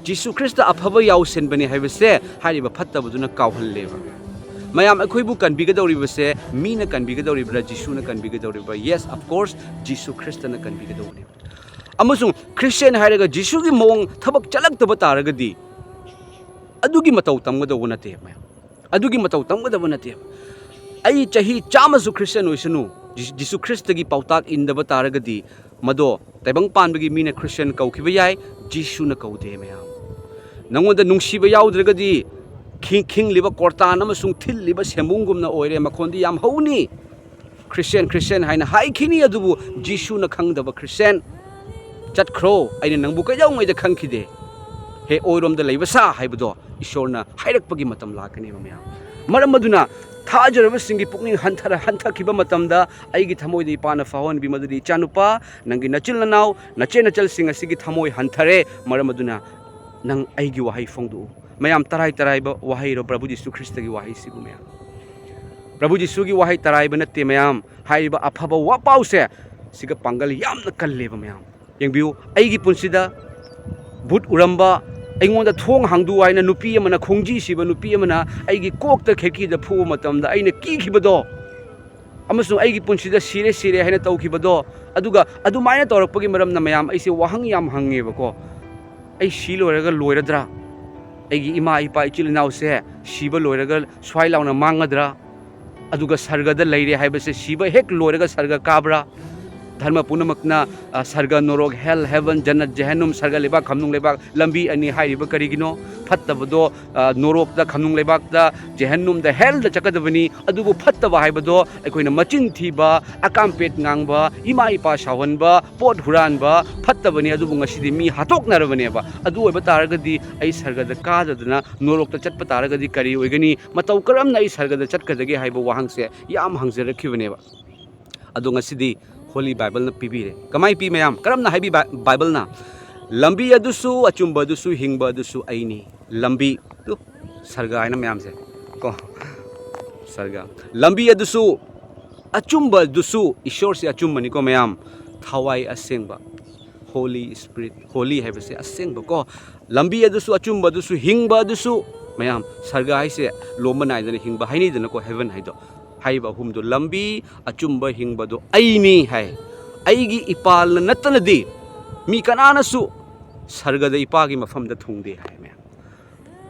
ꯖꯤꯁꯨ ꯈ꯭ꯔꯤꯁꯇ ꯑꯐꯕ ꯌꯥꯎꯁꯦꯟꯕꯅꯤ ꯍꯥꯏꯕꯁꯦ ꯍꯥꯏꯔꯤꯕ ꯐꯠꯇꯕꯗꯨꯅ ꯀꯥꯎꯍꯜꯂꯦꯕ꯫ ꯃꯌꯥꯝ, ꯑꯩꯈꯣꯏꯕꯨ ꯀꯟꯕꯤꯒꯗꯧꯔꯤꯕꯁꯦ ꯃꯤꯅ ꯀꯟꯕꯤꯒꯗꯧꯔꯤꯕ꯭ꯔꯥ, ꯖꯤꯁꯨꯅ ꯀꯟꯕꯤꯒꯗꯧꯔꯤꯕ꯭ꯔꯥ? Yes, of course, ꯖꯤꯁꯨ ꯈ꯭ꯔꯤꯁꯇꯅ ꯀꯟꯕꯤꯒꯗꯧꯕꯅꯦꯕ꯫ ꯑꯃꯁꯨꯡ ꯈ꯭ꯔꯤꯁꯇꯤꯌꯥꯟ ꯍꯥꯏꯔꯒ ꯖꯤꯁꯨꯒꯤ ꯃꯑꯣꯡ ꯊꯕꯛ ꯆꯠꯂꯛꯇꯕ ꯇꯥꯔꯒꯗꯤ ꯑꯗꯨꯒꯤ ꯃꯇꯧ ꯇꯝꯒꯗꯧꯕ ꯅꯠꯇꯦ ꯃꯌꯥꯝ꯫ ꯑꯗꯨꯒꯤ ꯃꯇꯧ ꯇꯝꯒꯗꯕ ꯅꯠꯇꯦ꯫ ꯑꯩ ꯆꯍꯤ ꯆꯥꯝꯃꯁꯨ ꯈ꯭ꯔꯤꯁꯇꯤꯌꯥꯟ ꯑꯣꯏꯁꯅꯨ, ꯖꯤ-, ꯖꯤꯁꯨ ꯈ꯭ꯔꯤꯁꯇꯒꯤ ꯄꯥꯎꯇꯥꯛ ꯏꯟꯗꯕ ꯇꯥꯔꯒꯗꯤ ꯃꯗꯣ ꯇꯥꯏꯕꯪ ꯄꯥꯟꯕꯒꯤ ꯃꯤꯅ ꯈ꯭ꯔꯤꯁꯇꯤꯌꯥꯟ ꯀꯧꯈꯤꯕ ꯌꯥꯏ, ꯖꯤꯁꯨꯅ ꯀꯧꯗꯦ ꯃꯌꯥꯝ꯫ ꯅꯉꯣꯟꯗ ꯅꯨꯡꯁꯤꯕ ꯌꯥꯎꯗ꯭ꯔꯒꯗꯤ ꯈꯤ-, ꯈꯤꯡꯂꯤꯕ ꯀꯣꯔꯇꯥꯟ ꯑꯃꯁꯨꯡ ꯊꯤꯜꯂꯤꯕ ꯁꯦꯝꯕꯨꯡꯒꯨꯝꯅ ꯑꯣꯏꯔꯦ, ꯃꯈꯣꯟꯗꯤ ꯌꯥꯝ ꯍꯧꯅꯤ꯫ "ꯈ꯭ꯔꯤꯁꯇꯤꯌꯥꯟ, ꯈ꯭ꯔꯤꯁꯇꯤꯌꯥꯟ" ꯍꯥꯏꯅ ꯍꯥꯏꯈꯤꯅꯤ, ꯑꯗꯨꯕꯨ ꯖꯤꯁꯨꯅ ꯈꯪꯗꯕ ꯈ꯭ꯔꯤꯁꯇꯤꯌꯥꯟ꯫ "ꯆꯠꯈ꯭ꯔꯣ, ꯑꯩꯅ ꯅꯪꯕꯨ ꯀꯩꯗꯧꯉꯩꯗ ꯈꯪꯈꯤꯗꯦ, ꯍꯦ ꯑꯣꯏꯔꯣꯝꯗ ꯂꯩꯕ ꯁꯥ" ꯍꯥꯏꯕꯗꯣ ꯏꯁꯣꯔꯅ ꯍꯥꯏꯔꯛꯄꯒꯤ ꯃꯇꯝ ꯂꯥꯛꯀꯅꯦꯕ ꯃꯌꯥꯝ꯫ ꯃꯔꯝ ꯑꯗꯨꯅ ꯊꯥꯖꯔꯕꯁꯤꯡꯒꯤ ꯄꯨꯛꯅꯤꯡ ꯍꯟꯊꯔ-, ꯍꯟꯊꯈꯤꯕ ꯃꯇꯝꯗ ꯑꯩꯒꯤ ꯊꯃꯣꯏꯗ ꯏꯄꯥꯅ ꯐꯥꯎꯍꯟꯕꯤ ꯃꯗꯨꯗꯤ, "ꯏꯆꯥꯅꯨꯄꯥ, ꯅꯪꯒꯤ ꯅꯆꯤꯜ ꯅꯅꯥꯎ, ꯅꯆꯦ ꯅꯆꯜꯁꯤꯡ ꯑꯁꯤꯒꯤ ꯊꯃꯣꯏ ꯍꯟꯊꯔꯦ, ꯃꯔꯝ ꯑꯗꯨꯅ ꯅꯪ ꯑꯩꯒꯤ ꯋꯥꯍꯩ ꯐꯣꯡꯗꯣꯛꯎ"꯫ ꯃꯌꯥꯝ, ꯇꯔꯥꯏ ꯇꯔꯥꯏꯕ ꯋꯥꯍꯩꯔꯣ ꯄ꯭ꯔꯚꯨ ꯖꯤꯁꯨ ꯈ꯭ꯔꯤꯁꯇꯒꯤ ꯋꯥꯍꯩꯁꯤꯕꯨ ꯃꯌꯥꯝ? ꯄ꯭ꯔꯚꯨ ꯖꯤꯁꯨꯒꯤ ꯋꯥꯍꯩ ꯇꯔꯥꯏꯕ ꯅꯠꯇꯦ ꯃꯌꯥꯝ꯫ ꯍꯥꯏꯔꯤꯕ ꯑꯐꯕ ꯋꯥꯄꯥꯎꯁꯦ ꯁꯤꯒ ꯄꯥꯡꯒꯜ ꯌꯥꯝꯅ ꯀꯜꯂꯦꯕ ꯃꯌꯥꯝ꯫ ꯌꯦꯡꯕꯤꯌꯨ, ꯑꯩꯒꯤ ꯄꯨꯟꯁꯤꯗ ꯚꯨꯠ ꯎꯔꯝꯕ, ꯑꯩꯉꯣꯟꯗ ꯊꯣꯡ ꯍꯥꯡꯗꯣꯛꯎ ꯍꯥꯏꯅ ꯅꯨꯄꯤ ꯑꯃꯅ, ꯈꯣꯡꯖꯤ ꯁꯤꯕ ꯅꯨꯄꯤ ꯑꯃꯅ ꯑꯩꯒꯤ ꯀꯣꯛꯇ ꯈꯦꯠꯀꯤꯗ ꯐꯨꯕ ꯃꯇꯝꯗ ꯑꯩꯅ ꯀꯤꯈꯤꯕꯗꯣ, ꯑꯃꯁꯨꯡ ꯑꯩꯒꯤ ꯄꯨꯟꯁꯤꯗ ꯁꯤꯔꯦ, ꯁꯤꯔꯦ ꯍꯥꯏꯅ ꯇꯧꯈꯤꯕꯗꯣ, ꯑꯗꯨꯒ ꯑꯗꯨꯃꯥꯏꯅ ꯇꯧꯔꯛꯄꯒꯤ ꯃꯔꯝꯅ, ꯃꯌꯥꯝ, ꯑꯩꯁꯦ ꯋꯥꯍꯪ ꯌꯥꯝ ꯍꯪꯉꯦꯕꯀꯣ꯫ ꯑꯩ ꯁꯤ ꯂꯣꯏꯔꯒ ꯂꯣꯏꯔꯗ꯭ꯔꯥ? ꯑꯩꯒꯤ ꯏꯃꯥ, ꯏꯄꯥ, ꯏꯆꯤꯜ ꯏꯅꯥꯎꯁꯦ ꯁꯤꯕ ꯂꯣꯏꯔꯒ ꯁ꯭ꯋꯥꯏ ꯂꯥꯎꯅ ꯃꯥꯡꯒꯗ꯭ꯔꯥ? ꯑꯗꯨꯒ ꯁꯔꯒꯗ ꯂꯩꯔꯦ ꯍꯥꯏꯕꯁꯦ ꯁꯤꯕ ꯍꯦꯛ ꯂꯣꯏꯔꯒ ꯁꯔꯒ ꯀꯥꯕ꯭ꯔꯥ? ꯙꯔꯃ ꯄꯨꯝꯅꯃꯛꯅ, ꯑ, ꯁꯔꯒ, ꯅꯣꯔꯣꯛ, hell, heaven, ꯖꯟꯅꯠ, ꯖꯍꯟꯅꯨꯝ, ꯁꯔꯒ, ꯂꯩꯕꯥꯛ, ꯈꯝꯅꯨꯡ, ꯂꯩꯕꯥꯛ, ꯂꯝꯕꯤ ꯑꯅꯤ ꯍꯥꯏꯔꯤꯕ ꯀꯔꯤꯒꯤꯅꯣ? ꯐꯠꯇꯕꯗꯣ, ꯑ, ꯅꯣꯔꯣꯛꯇ, ꯈꯝꯅꯨꯡ ꯂꯩꯕꯥꯛꯇ, ꯖꯍꯟꯅꯨꯝꯗ, hellꯗ ꯆꯠꯀꯗꯕꯅꯤ꯫ ꯑꯗꯨꯕꯨ ꯐꯠꯇꯕ ꯍꯥꯏꯕꯗꯣ ꯑꯩꯈꯣꯏꯅ ꯃꯆꯤꯟ ꯊꯤꯕ, ꯑꯀꯥꯝꯄꯦꯠ ꯉꯥꯡꯕ, ꯏꯃꯥ ꯏꯄꯥ ꯁꯥꯎꯍꯟꯕ, ꯄꯣꯠ ꯍꯨꯔꯥꯟꯕ ꯐꯠꯇꯕꯅꯤ꯫ ꯑꯗꯨꯕꯨ ꯉꯁꯤꯗꯤ ꯃꯤ ꯍꯥꯠꯇꯣꯛꯅꯔꯕꯅꯦꯕ꯫ ꯑꯗꯨ ꯑꯣꯏꯕ ꯇꯥꯔꯒꯗꯤ ꯑꯩ ꯁꯔꯒꯗ ꯀꯥꯗꯗꯅ ꯅꯣꯔꯣꯛꯇ ꯆꯠꯄ ꯇꯥꯔꯒꯗꯤ ꯀꯔꯤ ꯑꯣꯏꯒꯅꯤ? ꯃꯇꯧ ꯀꯔꯝꯅ ꯑꯩ ꯁꯔꯒꯗ ꯆꯠꯀꯗꯒꯦ ꯍꯥꯏꯕ ꯋꯥꯍꯪꯁꯦ ꯌꯥꯝ ꯍꯪꯖꯔꯛꯈꯤꯕꯅꯦꯕ꯫ ꯑꯗꯣ ꯉꯁꯤꯗꯤ Holy Bibleꯅ ꯄꯤꯕꯤꯔꯦ꯫ ꯀꯃꯥꯏ ꯄꯤ, ꯃꯌꯥꯝ? ꯀꯔꯝꯅ ꯍꯥꯏꯕꯤ ꯕꯥ-, ꯕꯥꯏꯕꯜꯅ? "ꯂꯝꯕꯤ ꯑꯗꯨꯁꯨ, ꯑꯆꯨꯝꯕ ꯑꯗꯨꯁꯨ, ꯍꯤꯡꯕ ꯑꯗꯨꯁꯨ ꯑꯩꯅꯤ"꯫ ꯂꯝꯕꯤ, ꯇꯨ, ꯁꯔꯒ ꯍꯥꯏꯅ ꯃꯌꯥꯝꯁꯦ, ꯀꯣ, ꯁꯔꯒ꯫ "ꯂꯝꯕꯤ ꯑꯗꯨꯁꯨ, ꯑꯆꯨꯝꯕ ꯑꯗꯨꯁꯨ", ꯏꯁꯣꯔꯁꯦ ꯑꯆꯨꯝꯕꯅꯤꯀꯣ, ꯃꯌꯥꯝ꯫ "ꯊꯋꯥꯏ ꯑꯁꯦꯡꯕ", Holy Spirit, holy ꯍꯥꯏꯕꯁꯦ ꯑꯁꯦꯡꯕꯀꯣ꯫ "ꯂꯝꯕꯤ ꯑꯗꯨꯁꯨ, ꯑꯆꯨꯝꯕ ꯑꯗꯨꯁꯨ, ꯍꯤꯡꯕ ꯑꯗꯨꯁꯨ", ꯃꯌꯥꯝ, ꯁꯔꯒ ꯍꯥꯏꯁꯦ ꯂꯣꯝꯕ ꯅꯥꯏꯗꯅ ꯍꯤꯡꯕ ꯍꯥꯏꯅꯩꯗꯅꯀꯣ, heaven ꯍꯥꯏꯗꯣ꯫ ꯍꯥꯏꯔꯤꯕ ꯑꯍꯨꯝꯗꯣ, "ꯂꯝꯕꯤ, ꯑꯆꯨꯝꯕ, ꯍꯤꯡꯕꯗꯣ ꯑꯩꯅꯤ" ꯍꯥꯏ꯫ "ꯑꯩꯒꯤ ꯏꯄꯥꯜꯅ ꯅꯠꯇꯅꯗꯤ ꯃꯤ ꯀꯅꯥꯅꯁꯨ ꯁꯔꯒꯗ ꯏꯄꯥꯒꯤ ꯃꯐꯝꯗ ꯊꯨꯡꯗꯦ" ꯍꯥꯏ, ꯃꯌꯥꯝ꯫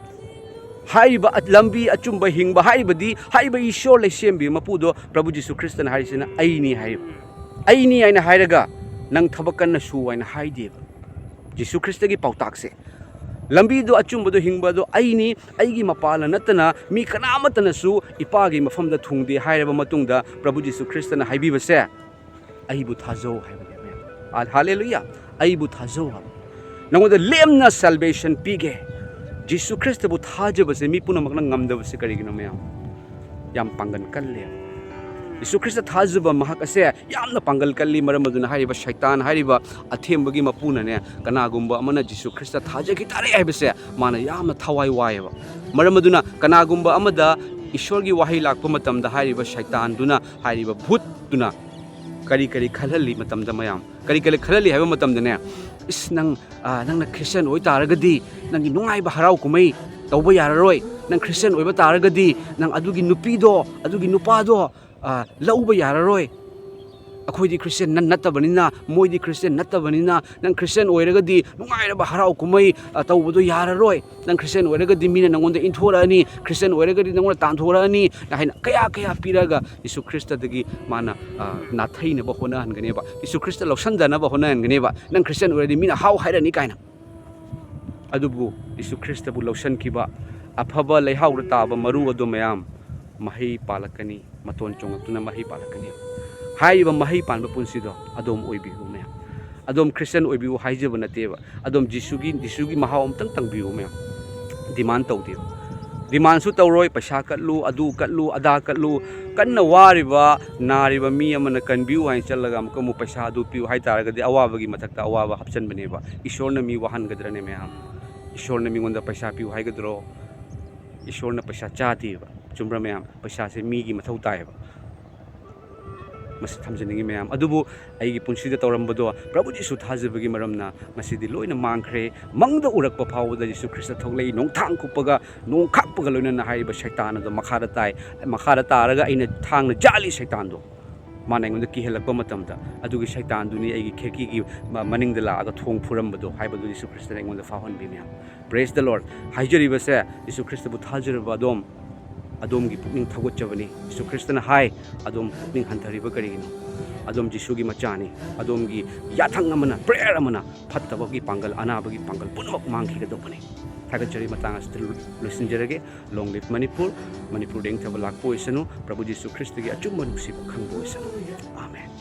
ꯍꯥꯏꯔꯤꯕ ꯑ-, ꯂꯝꯕꯤ, ꯑꯆꯨꯝꯕ, ꯍꯤꯡꯕ ꯍꯥꯏꯔꯤꯕꯗꯤ, ꯍꯥꯏꯔꯤꯕ ꯏꯁꯣꯔ ꯂꯩꯁꯦꯝꯕꯤ ꯃꯄꯨꯗꯣ, ꯄ꯭ꯔꯚꯨ ꯖꯤꯁꯨ ꯈ꯭ꯔꯤꯁꯇꯅ ꯍꯥꯏꯔꯤꯁꯤꯅ "ꯑꯩꯅꯤ" ꯍꯥꯏꯔꯤꯕ꯫ "ꯑꯩꯅꯤ" ꯍꯥꯏꯅ ꯍꯥꯏꯔꯒ ꯅꯪ ꯊꯕꯛ ꯀꯟꯅ ꯁꯨ ꯍꯥꯏꯅ ꯍꯥꯏꯗꯦꯕ꯫ ꯖꯤꯁꯨ ꯈ꯭ꯔꯤꯁꯇꯒꯤ ꯄꯥꯎꯇꯥꯛꯁꯦ, "ꯂꯝꯕꯤꯗꯣ, ꯑꯆꯨꯝꯕꯗꯣ, ꯍꯤꯡꯕꯗꯣ ꯑꯩꯅꯤ, ꯑꯩꯒꯤ ꯃꯄꯥꯜꯅ ꯅꯠꯇꯅ ꯃꯤ ꯀꯅꯥꯃꯠꯇꯅꯁꯨ ꯏꯄꯥꯒꯤ ꯃꯐꯝꯗ ꯊꯨꯡꯗꯦ" ꯍꯥꯏꯔꯕ ꯃꯇꯨꯡꯗ, ꯄ꯭ꯔꯚꯨ ꯖꯤꯁꯨ ꯈ꯭ꯔꯤꯁꯇꯅ ꯍꯥꯏꯕꯤꯕꯁꯦ, "ꯑꯩꯕꯨ ꯊꯥꯖꯧ" ꯍꯥꯏꯕꯅꯦ, ꯃꯌꯥꯝ꯫ ꯑ, ꯍꯥꯂꯦꯂꯨꯌꯥ! "ꯑꯩꯕꯨ ꯊꯥꯖꯧ" ꯍꯥꯏꯕ꯫ ꯅꯉꯣꯟꯗ ꯂꯦꯝꯅ salvation ꯄꯤꯒꯦ꯫ ꯖꯤꯁꯨ ꯈ꯭ꯔꯤꯁꯇꯕꯨ ꯊꯥꯖꯕꯁꯦ ꯃꯤ ꯄꯨꯝꯅꯃꯛꯅ ꯉꯝꯗꯕꯁꯦ ꯀꯔꯤꯒꯤꯅꯣ, ꯃꯌꯥꯝ? ꯌꯥꯝ ꯄꯥꯡꯒꯜ ꯀꯜꯂꯦ꯫ ꯖꯤꯁꯨ ꯈ꯭ꯔꯤꯁꯇ ꯊꯥꯖꯕ ꯃꯍꯥꯛ ꯑꯁꯦ ꯌꯥꯝꯅ ꯄꯥꯡꯒꯜ ꯀꯜꯂꯤ꯫ ꯃꯔꯝ ꯑꯗꯨꯅ ꯍꯥꯏꯔꯤꯕ ꯁꯩꯇꯥꯟ ꯍꯥꯏꯔꯤꯕ ꯑꯊꯦꯝꯕꯒꯤ ꯃꯄꯨꯅꯅꯦ, ꯀꯅꯥꯒꯨꯝꯕ ꯑꯃꯅ ꯖꯤꯁꯨ ꯈ꯭ꯔꯤꯁꯇ ꯊꯥꯖꯈꯤ ꯇꯥꯔꯦ ꯍꯥꯏꯕꯁꯦ ꯃꯥꯅ ꯌꯥꯝꯅ ꯊꯋꯥꯏ ꯋꯥꯏꯑꯦꯕ꯫ ꯃꯔꯝ ꯑꯗꯨꯅ ꯀꯅꯥꯒꯨꯝꯕ ꯑꯃꯗ ꯏꯁꯣꯔꯒꯤ ꯋꯥꯍꯩ ꯂꯥꯛꯄ ꯃꯇꯝꯗ ꯍꯥꯏꯔꯤꯕ ꯁꯩꯇꯥꯟꯗꯨꯅ, ꯍꯥꯏꯔꯤꯕ ꯚꯨꯠꯇꯨꯅ ꯀꯔꯤ ꯀꯔꯤ ꯈꯜꯍꯜꯂꯤ ꯃꯇꯝꯗ, ꯃꯌꯥꯝ, ꯀꯔꯤ ꯀꯔꯤ ꯈꯜꯍꯜꯂꯤ ꯍꯥꯏꯕ ꯃꯇꯝꯗꯅꯦ, ꯏꯁ, ꯅꯪ, ꯑ, ꯅꯪꯅ ꯈ꯭ꯔꯤꯁꯇꯤꯌꯥꯟ ꯑꯣꯏ ꯇꯥꯔꯒꯗꯤ ꯅꯪꯒꯤ ꯅꯨꯡꯉꯥꯏꯕ ꯍꯔꯥꯎ ꯀꯨꯝꯍꯩ ꯇꯧꯕ ꯌꯥꯔꯔꯣꯏ꯫ ꯅꯪ ꯈ꯭ꯔꯤꯁꯇꯤꯌꯥꯟ ꯑꯣꯏꯕ ꯇꯥꯔꯒꯗꯤ ꯅꯪ ꯑꯗꯨꯒꯤ ꯅꯨꯄꯤꯗꯣ, ꯑꯗꯨꯒꯤ ꯅꯨꯄꯥꯗꯣ, ꯑ, ꯂꯧꯕ ꯌꯥꯔꯔꯣꯏ꯫ ꯑꯩꯈꯣꯏꯗꯤ ꯈ꯭ꯔꯤꯁꯇꯤꯌꯥꯟ ꯅꯠ-, ꯅꯠꯇꯕꯅꯤꯅ, ꯃꯣꯏꯗꯤ ꯈ꯭ꯔꯤꯁꯇꯤꯌꯥꯟ ꯅꯠꯇꯕꯅꯤꯅ, ꯅꯪ ꯈ꯭ꯔꯤꯁꯇꯤꯌꯥꯟ ꯑꯣꯏꯔꯒꯗꯤ ꯅꯨꯡꯉꯥꯏꯔꯕ ꯍꯔꯥꯎ ꯀꯨꯝꯍꯩ, ꯑ, ꯇꯧꯕꯗꯣ ꯌꯥꯔꯔꯣꯏ꯫ ꯅꯪ ꯈ꯭ꯔꯤꯁꯇꯤꯌꯥꯟ ꯑꯣꯏꯔꯒꯗꯤ ꯃꯤꯅ ꯅꯪꯉꯣꯟꯗ ꯏꯟꯊꯣꯔꯛꯑꯅꯤ, ꯈ꯭ꯔꯤꯁꯇꯤꯌꯥꯟ ꯑꯣꯏꯔꯒꯗꯤ ꯅꯪꯉꯣꯟꯗ ꯇꯥꯟꯊꯣꯔꯛꯑꯅꯤ, ꯍꯥꯏꯅ ꯀꯌꯥ ꯀꯌꯥ ꯄꯤꯔꯒ ꯌꯤꯁꯨ ꯈ꯭ꯔꯤꯁꯇꯗꯒꯤ ꯃꯥꯅ, ꯑ, ꯅꯥꯊꯩꯅꯕ ꯍꯣꯠꯅꯍꯟꯒꯅꯦꯕ꯫ ꯌꯤꯁꯨ ꯈ꯭ꯔꯤꯁꯇ ꯂꯧꯁꯟꯗꯅꯕ ꯍꯣꯠꯅꯍꯟꯒꯅꯦꯕ꯫ ꯅꯪ ꯈ꯭ꯔꯤꯁꯇꯤꯌꯥꯟ ꯑꯣꯏꯔꯗꯤ ꯃꯤꯅ ꯍꯥꯎ ꯍꯥꯏꯔꯛꯑꯅꯤ ꯀꯥꯏꯅ꯫ ꯑꯗꯨꯕꯨ ꯌꯤꯁꯨ ꯈ꯭ꯔꯤꯁꯇꯕꯨ ꯂꯧꯁꯟꯈꯤꯕ, ꯑꯐꯕ ꯂꯩꯍꯥꯎꯗ ꯇꯥꯕ ꯃꯔꯨ ꯑꯗꯨ ꯃꯌꯥꯝ ꯃꯍꯩ ꯄꯥꯜꯂꯛꯀꯅꯤ, ꯃꯇꯣꯟ ꯆꯣꯡꯂꯛꯇꯨꯅ ꯃꯍꯩ ꯄꯥꯜꯂꯛꯀꯅꯤ꯫ ꯍꯥꯏꯔꯤꯕ ꯃꯍꯩ ꯄꯥꯟꯕ ꯄꯨꯟꯁꯤꯗꯣ ꯑꯗꯣꯝ ꯑꯣꯏꯕꯤꯌꯨ ꯃꯌꯥꯝ꯫ ꯑꯗꯣꯝ ꯈ꯭ꯔꯤꯁꯇꯤꯌꯥꯟ ꯑꯣꯏꯕꯤꯌꯨ ꯍꯥꯏꯖꯕ ꯅꯠꯇꯦꯕ꯫ ꯑꯗꯣꯝ ꯖꯤꯁꯨꯒꯤ, ꯖꯤꯁꯨꯒꯤ ꯃꯍꯥꯎ ꯑꯝꯇꯪ ꯇꯪꯕꯤꯌꯨ ꯃꯌꯥꯝ꯫ ꯗꯤꯃꯥꯟ ꯇꯧꯗꯦꯕ꯫ ꯗꯤꯃꯥꯟꯁꯨ ꯇꯧꯔꯣꯏ, ꯄꯩꯁꯥ ꯀꯠꯂꯨ, ꯑꯗꯨ ꯀꯠꯂꯨ, ꯑꯗꯥ ꯀꯠꯂꯨ꯫ ꯀꯟꯅ ꯋꯥꯔꯤꯕ, ꯅꯥꯔꯤꯕ ꯃꯤ ꯑꯃꯅ ꯀꯟꯕꯤꯌꯨ ꯍꯥꯏꯅ ꯆꯠꯂꯒ ꯑꯃꯨꯛꯀ ꯑꯃꯨꯛ ꯄꯩꯁꯥ ꯑꯗꯨ ꯄꯤꯌꯨ ꯍꯥꯏ ꯇꯥꯔꯒꯗꯤ ꯑꯋꯥꯕꯒꯤ ꯃꯊꯛꯇ ꯑꯋꯥꯕ ꯍꯥꯞꯆꯤꯟꯕꯅꯦꯕ꯫ ꯏꯁꯣꯔꯅ ꯃꯤ ꯋꯥꯍꯟꯒꯗ꯭ꯔꯅꯦ ꯃꯌꯥꯝ? ꯏꯁꯣꯔꯅ ꯃꯤꯉꯣꯟꯗ ꯄꯩꯁꯥ ꯄꯤꯌꯨ ꯍꯥꯏꯒꯗ꯭ꯔꯣ? ꯏꯁꯣꯔꯅ ꯄꯩꯁꯥ ꯆꯥꯗꯦꯕ꯫ ꯆꯨꯝꯕ꯭ꯔꯥ ꯃꯌꯥꯝ? ꯄꯩꯁꯥꯁꯦ ꯃꯤꯒꯤ ꯃꯊꯧ ꯇꯥꯏꯌꯦꯕ꯫ ꯃꯁꯤ ꯊꯝꯖꯅꯤꯡꯉꯤ ꯃꯌꯥꯝ꯫ ꯑꯗꯨꯕꯨ ꯑꯩꯒꯤ ꯄꯨꯟꯁꯤꯗ ꯇꯧꯔꯝꯕꯗꯣ ꯄ꯭ꯔꯚꯨ ꯖꯤꯁꯨ ꯊꯥꯖꯕꯒꯤ ꯃꯔꯝꯅ ꯉꯁꯤꯗꯤ ꯂꯣꯏꯅ ꯃꯥꯡꯈ꯭ꯔꯦ꯫ ꯃꯪꯗ ꯎꯔꯛꯄ ꯐꯥꯎꯕꯗ ꯖꯤꯁꯨ ꯈ꯭ꯔꯤꯁꯇ ꯊꯣꯛꯂꯛꯏ, ꯅꯣꯡꯊꯥꯡ ꯀꯨꯞꯄꯒ, ꯅꯣꯡ ꯈꯥꯛꯄꯒ ꯂꯣꯏꯅꯅ ꯍꯥꯏꯔꯤꯕ ꯁꯩꯇꯥꯟ ꯑꯗꯣ ꯃꯈꯥꯗ ꯇꯥꯏ꯫ ꯃꯈꯥꯗ ꯇꯥꯔꯒ ꯑꯩꯅ ꯊꯥꯡꯅ ꯖꯥꯠꯂꯤ ꯁꯩꯇꯥꯟꯗꯣ꯫ ꯃꯥꯅ ꯑꯩꯉꯣꯟꯗ ꯀꯤꯍꯜꯂꯛꯄ ꯃꯇꯝꯗ ꯑꯗꯨꯒꯤ ꯁꯩꯇꯥꯟꯗꯨꯅꯤ ꯑꯩꯒꯤ ꯈꯦꯔꯀꯤꯒꯤ ꯃ-, ꯃꯅꯤꯡꯗ ꯂꯥꯛꯑꯒ ꯊꯣꯡ ꯐꯨꯔꯝꯕꯗꯣ ꯍꯥꯏꯕꯗꯨ ꯖꯤꯁꯨ ꯈ꯭ꯔꯤꯁꯇꯅ ꯑꯩꯉꯣꯟꯗ ꯐꯥꯎꯍꯟꯕꯤ ꯃꯌꯥꯝ꯫ Praise the Lord꯫ ꯍꯥꯏꯖꯔꯤꯕꯁꯦ ꯖꯤꯁꯨ ꯈ꯭ꯔꯤꯁꯇꯕꯨ ꯊꯥꯖꯔꯕ ꯑꯗꯣꯝ, ꯑꯗꯣꯝꯒꯤ ꯄꯨꯛꯅꯤꯡ ꯊꯧꯒꯠꯆꯕꯅꯤ꯫ ꯖꯤꯁꯨ ꯈ꯭ꯔꯤꯁꯇꯅ ꯍꯥꯏ, "ꯑꯗꯣꯝ ꯄꯨꯛꯅꯤꯡ ꯍꯟꯊꯔꯤꯕ ꯀꯔꯤꯒꯤꯅꯣ? ꯑꯗꯣꯝ ꯖꯤꯁꯨꯒꯤ ꯃꯆꯥꯅꯤ꯫ ꯑꯗꯣꯝꯒꯤ ꯌꯥꯊꯪ ꯑꯃꯅ, prayer ꯑꯃꯅ ꯐꯠꯇꯕꯒꯤ ꯄꯥꯡꯒꯜ, ꯑꯅꯥꯕꯒꯤ ꯄꯥꯡꯒꯜ ꯄꯨꯝꯅꯃꯛ ꯃꯥꯡꯈꯤꯒꯗꯧꯕꯅꯤ꯫" ꯊꯥꯒꯠꯆꯔꯤ꯫ ꯃꯇꯥꯡ ꯑꯁꯤꯗ ꯂꯣ-, ꯂꯣꯏꯁꯤꯟꯖꯔꯒꯦ꯫ Long live Manipur. ꯃꯅꯤꯄꯨꯔꯗ ꯏꯪꯊꯕ ꯂꯥꯛꯄ ꯑꯣꯏꯁꯅꯨ꯫ ꯄ꯭ꯔꯚꯨ ꯖꯤꯁꯨ ꯈ꯭ꯔꯤꯁꯇꯒꯤ ꯑꯆꯨꯝꯕ ꯅꯨꯡꯁꯤꯕ ꯈꯪꯕ ꯑꯣꯏꯁꯅꯨ꯫ ꯑꯥꯃꯦꯟ꯫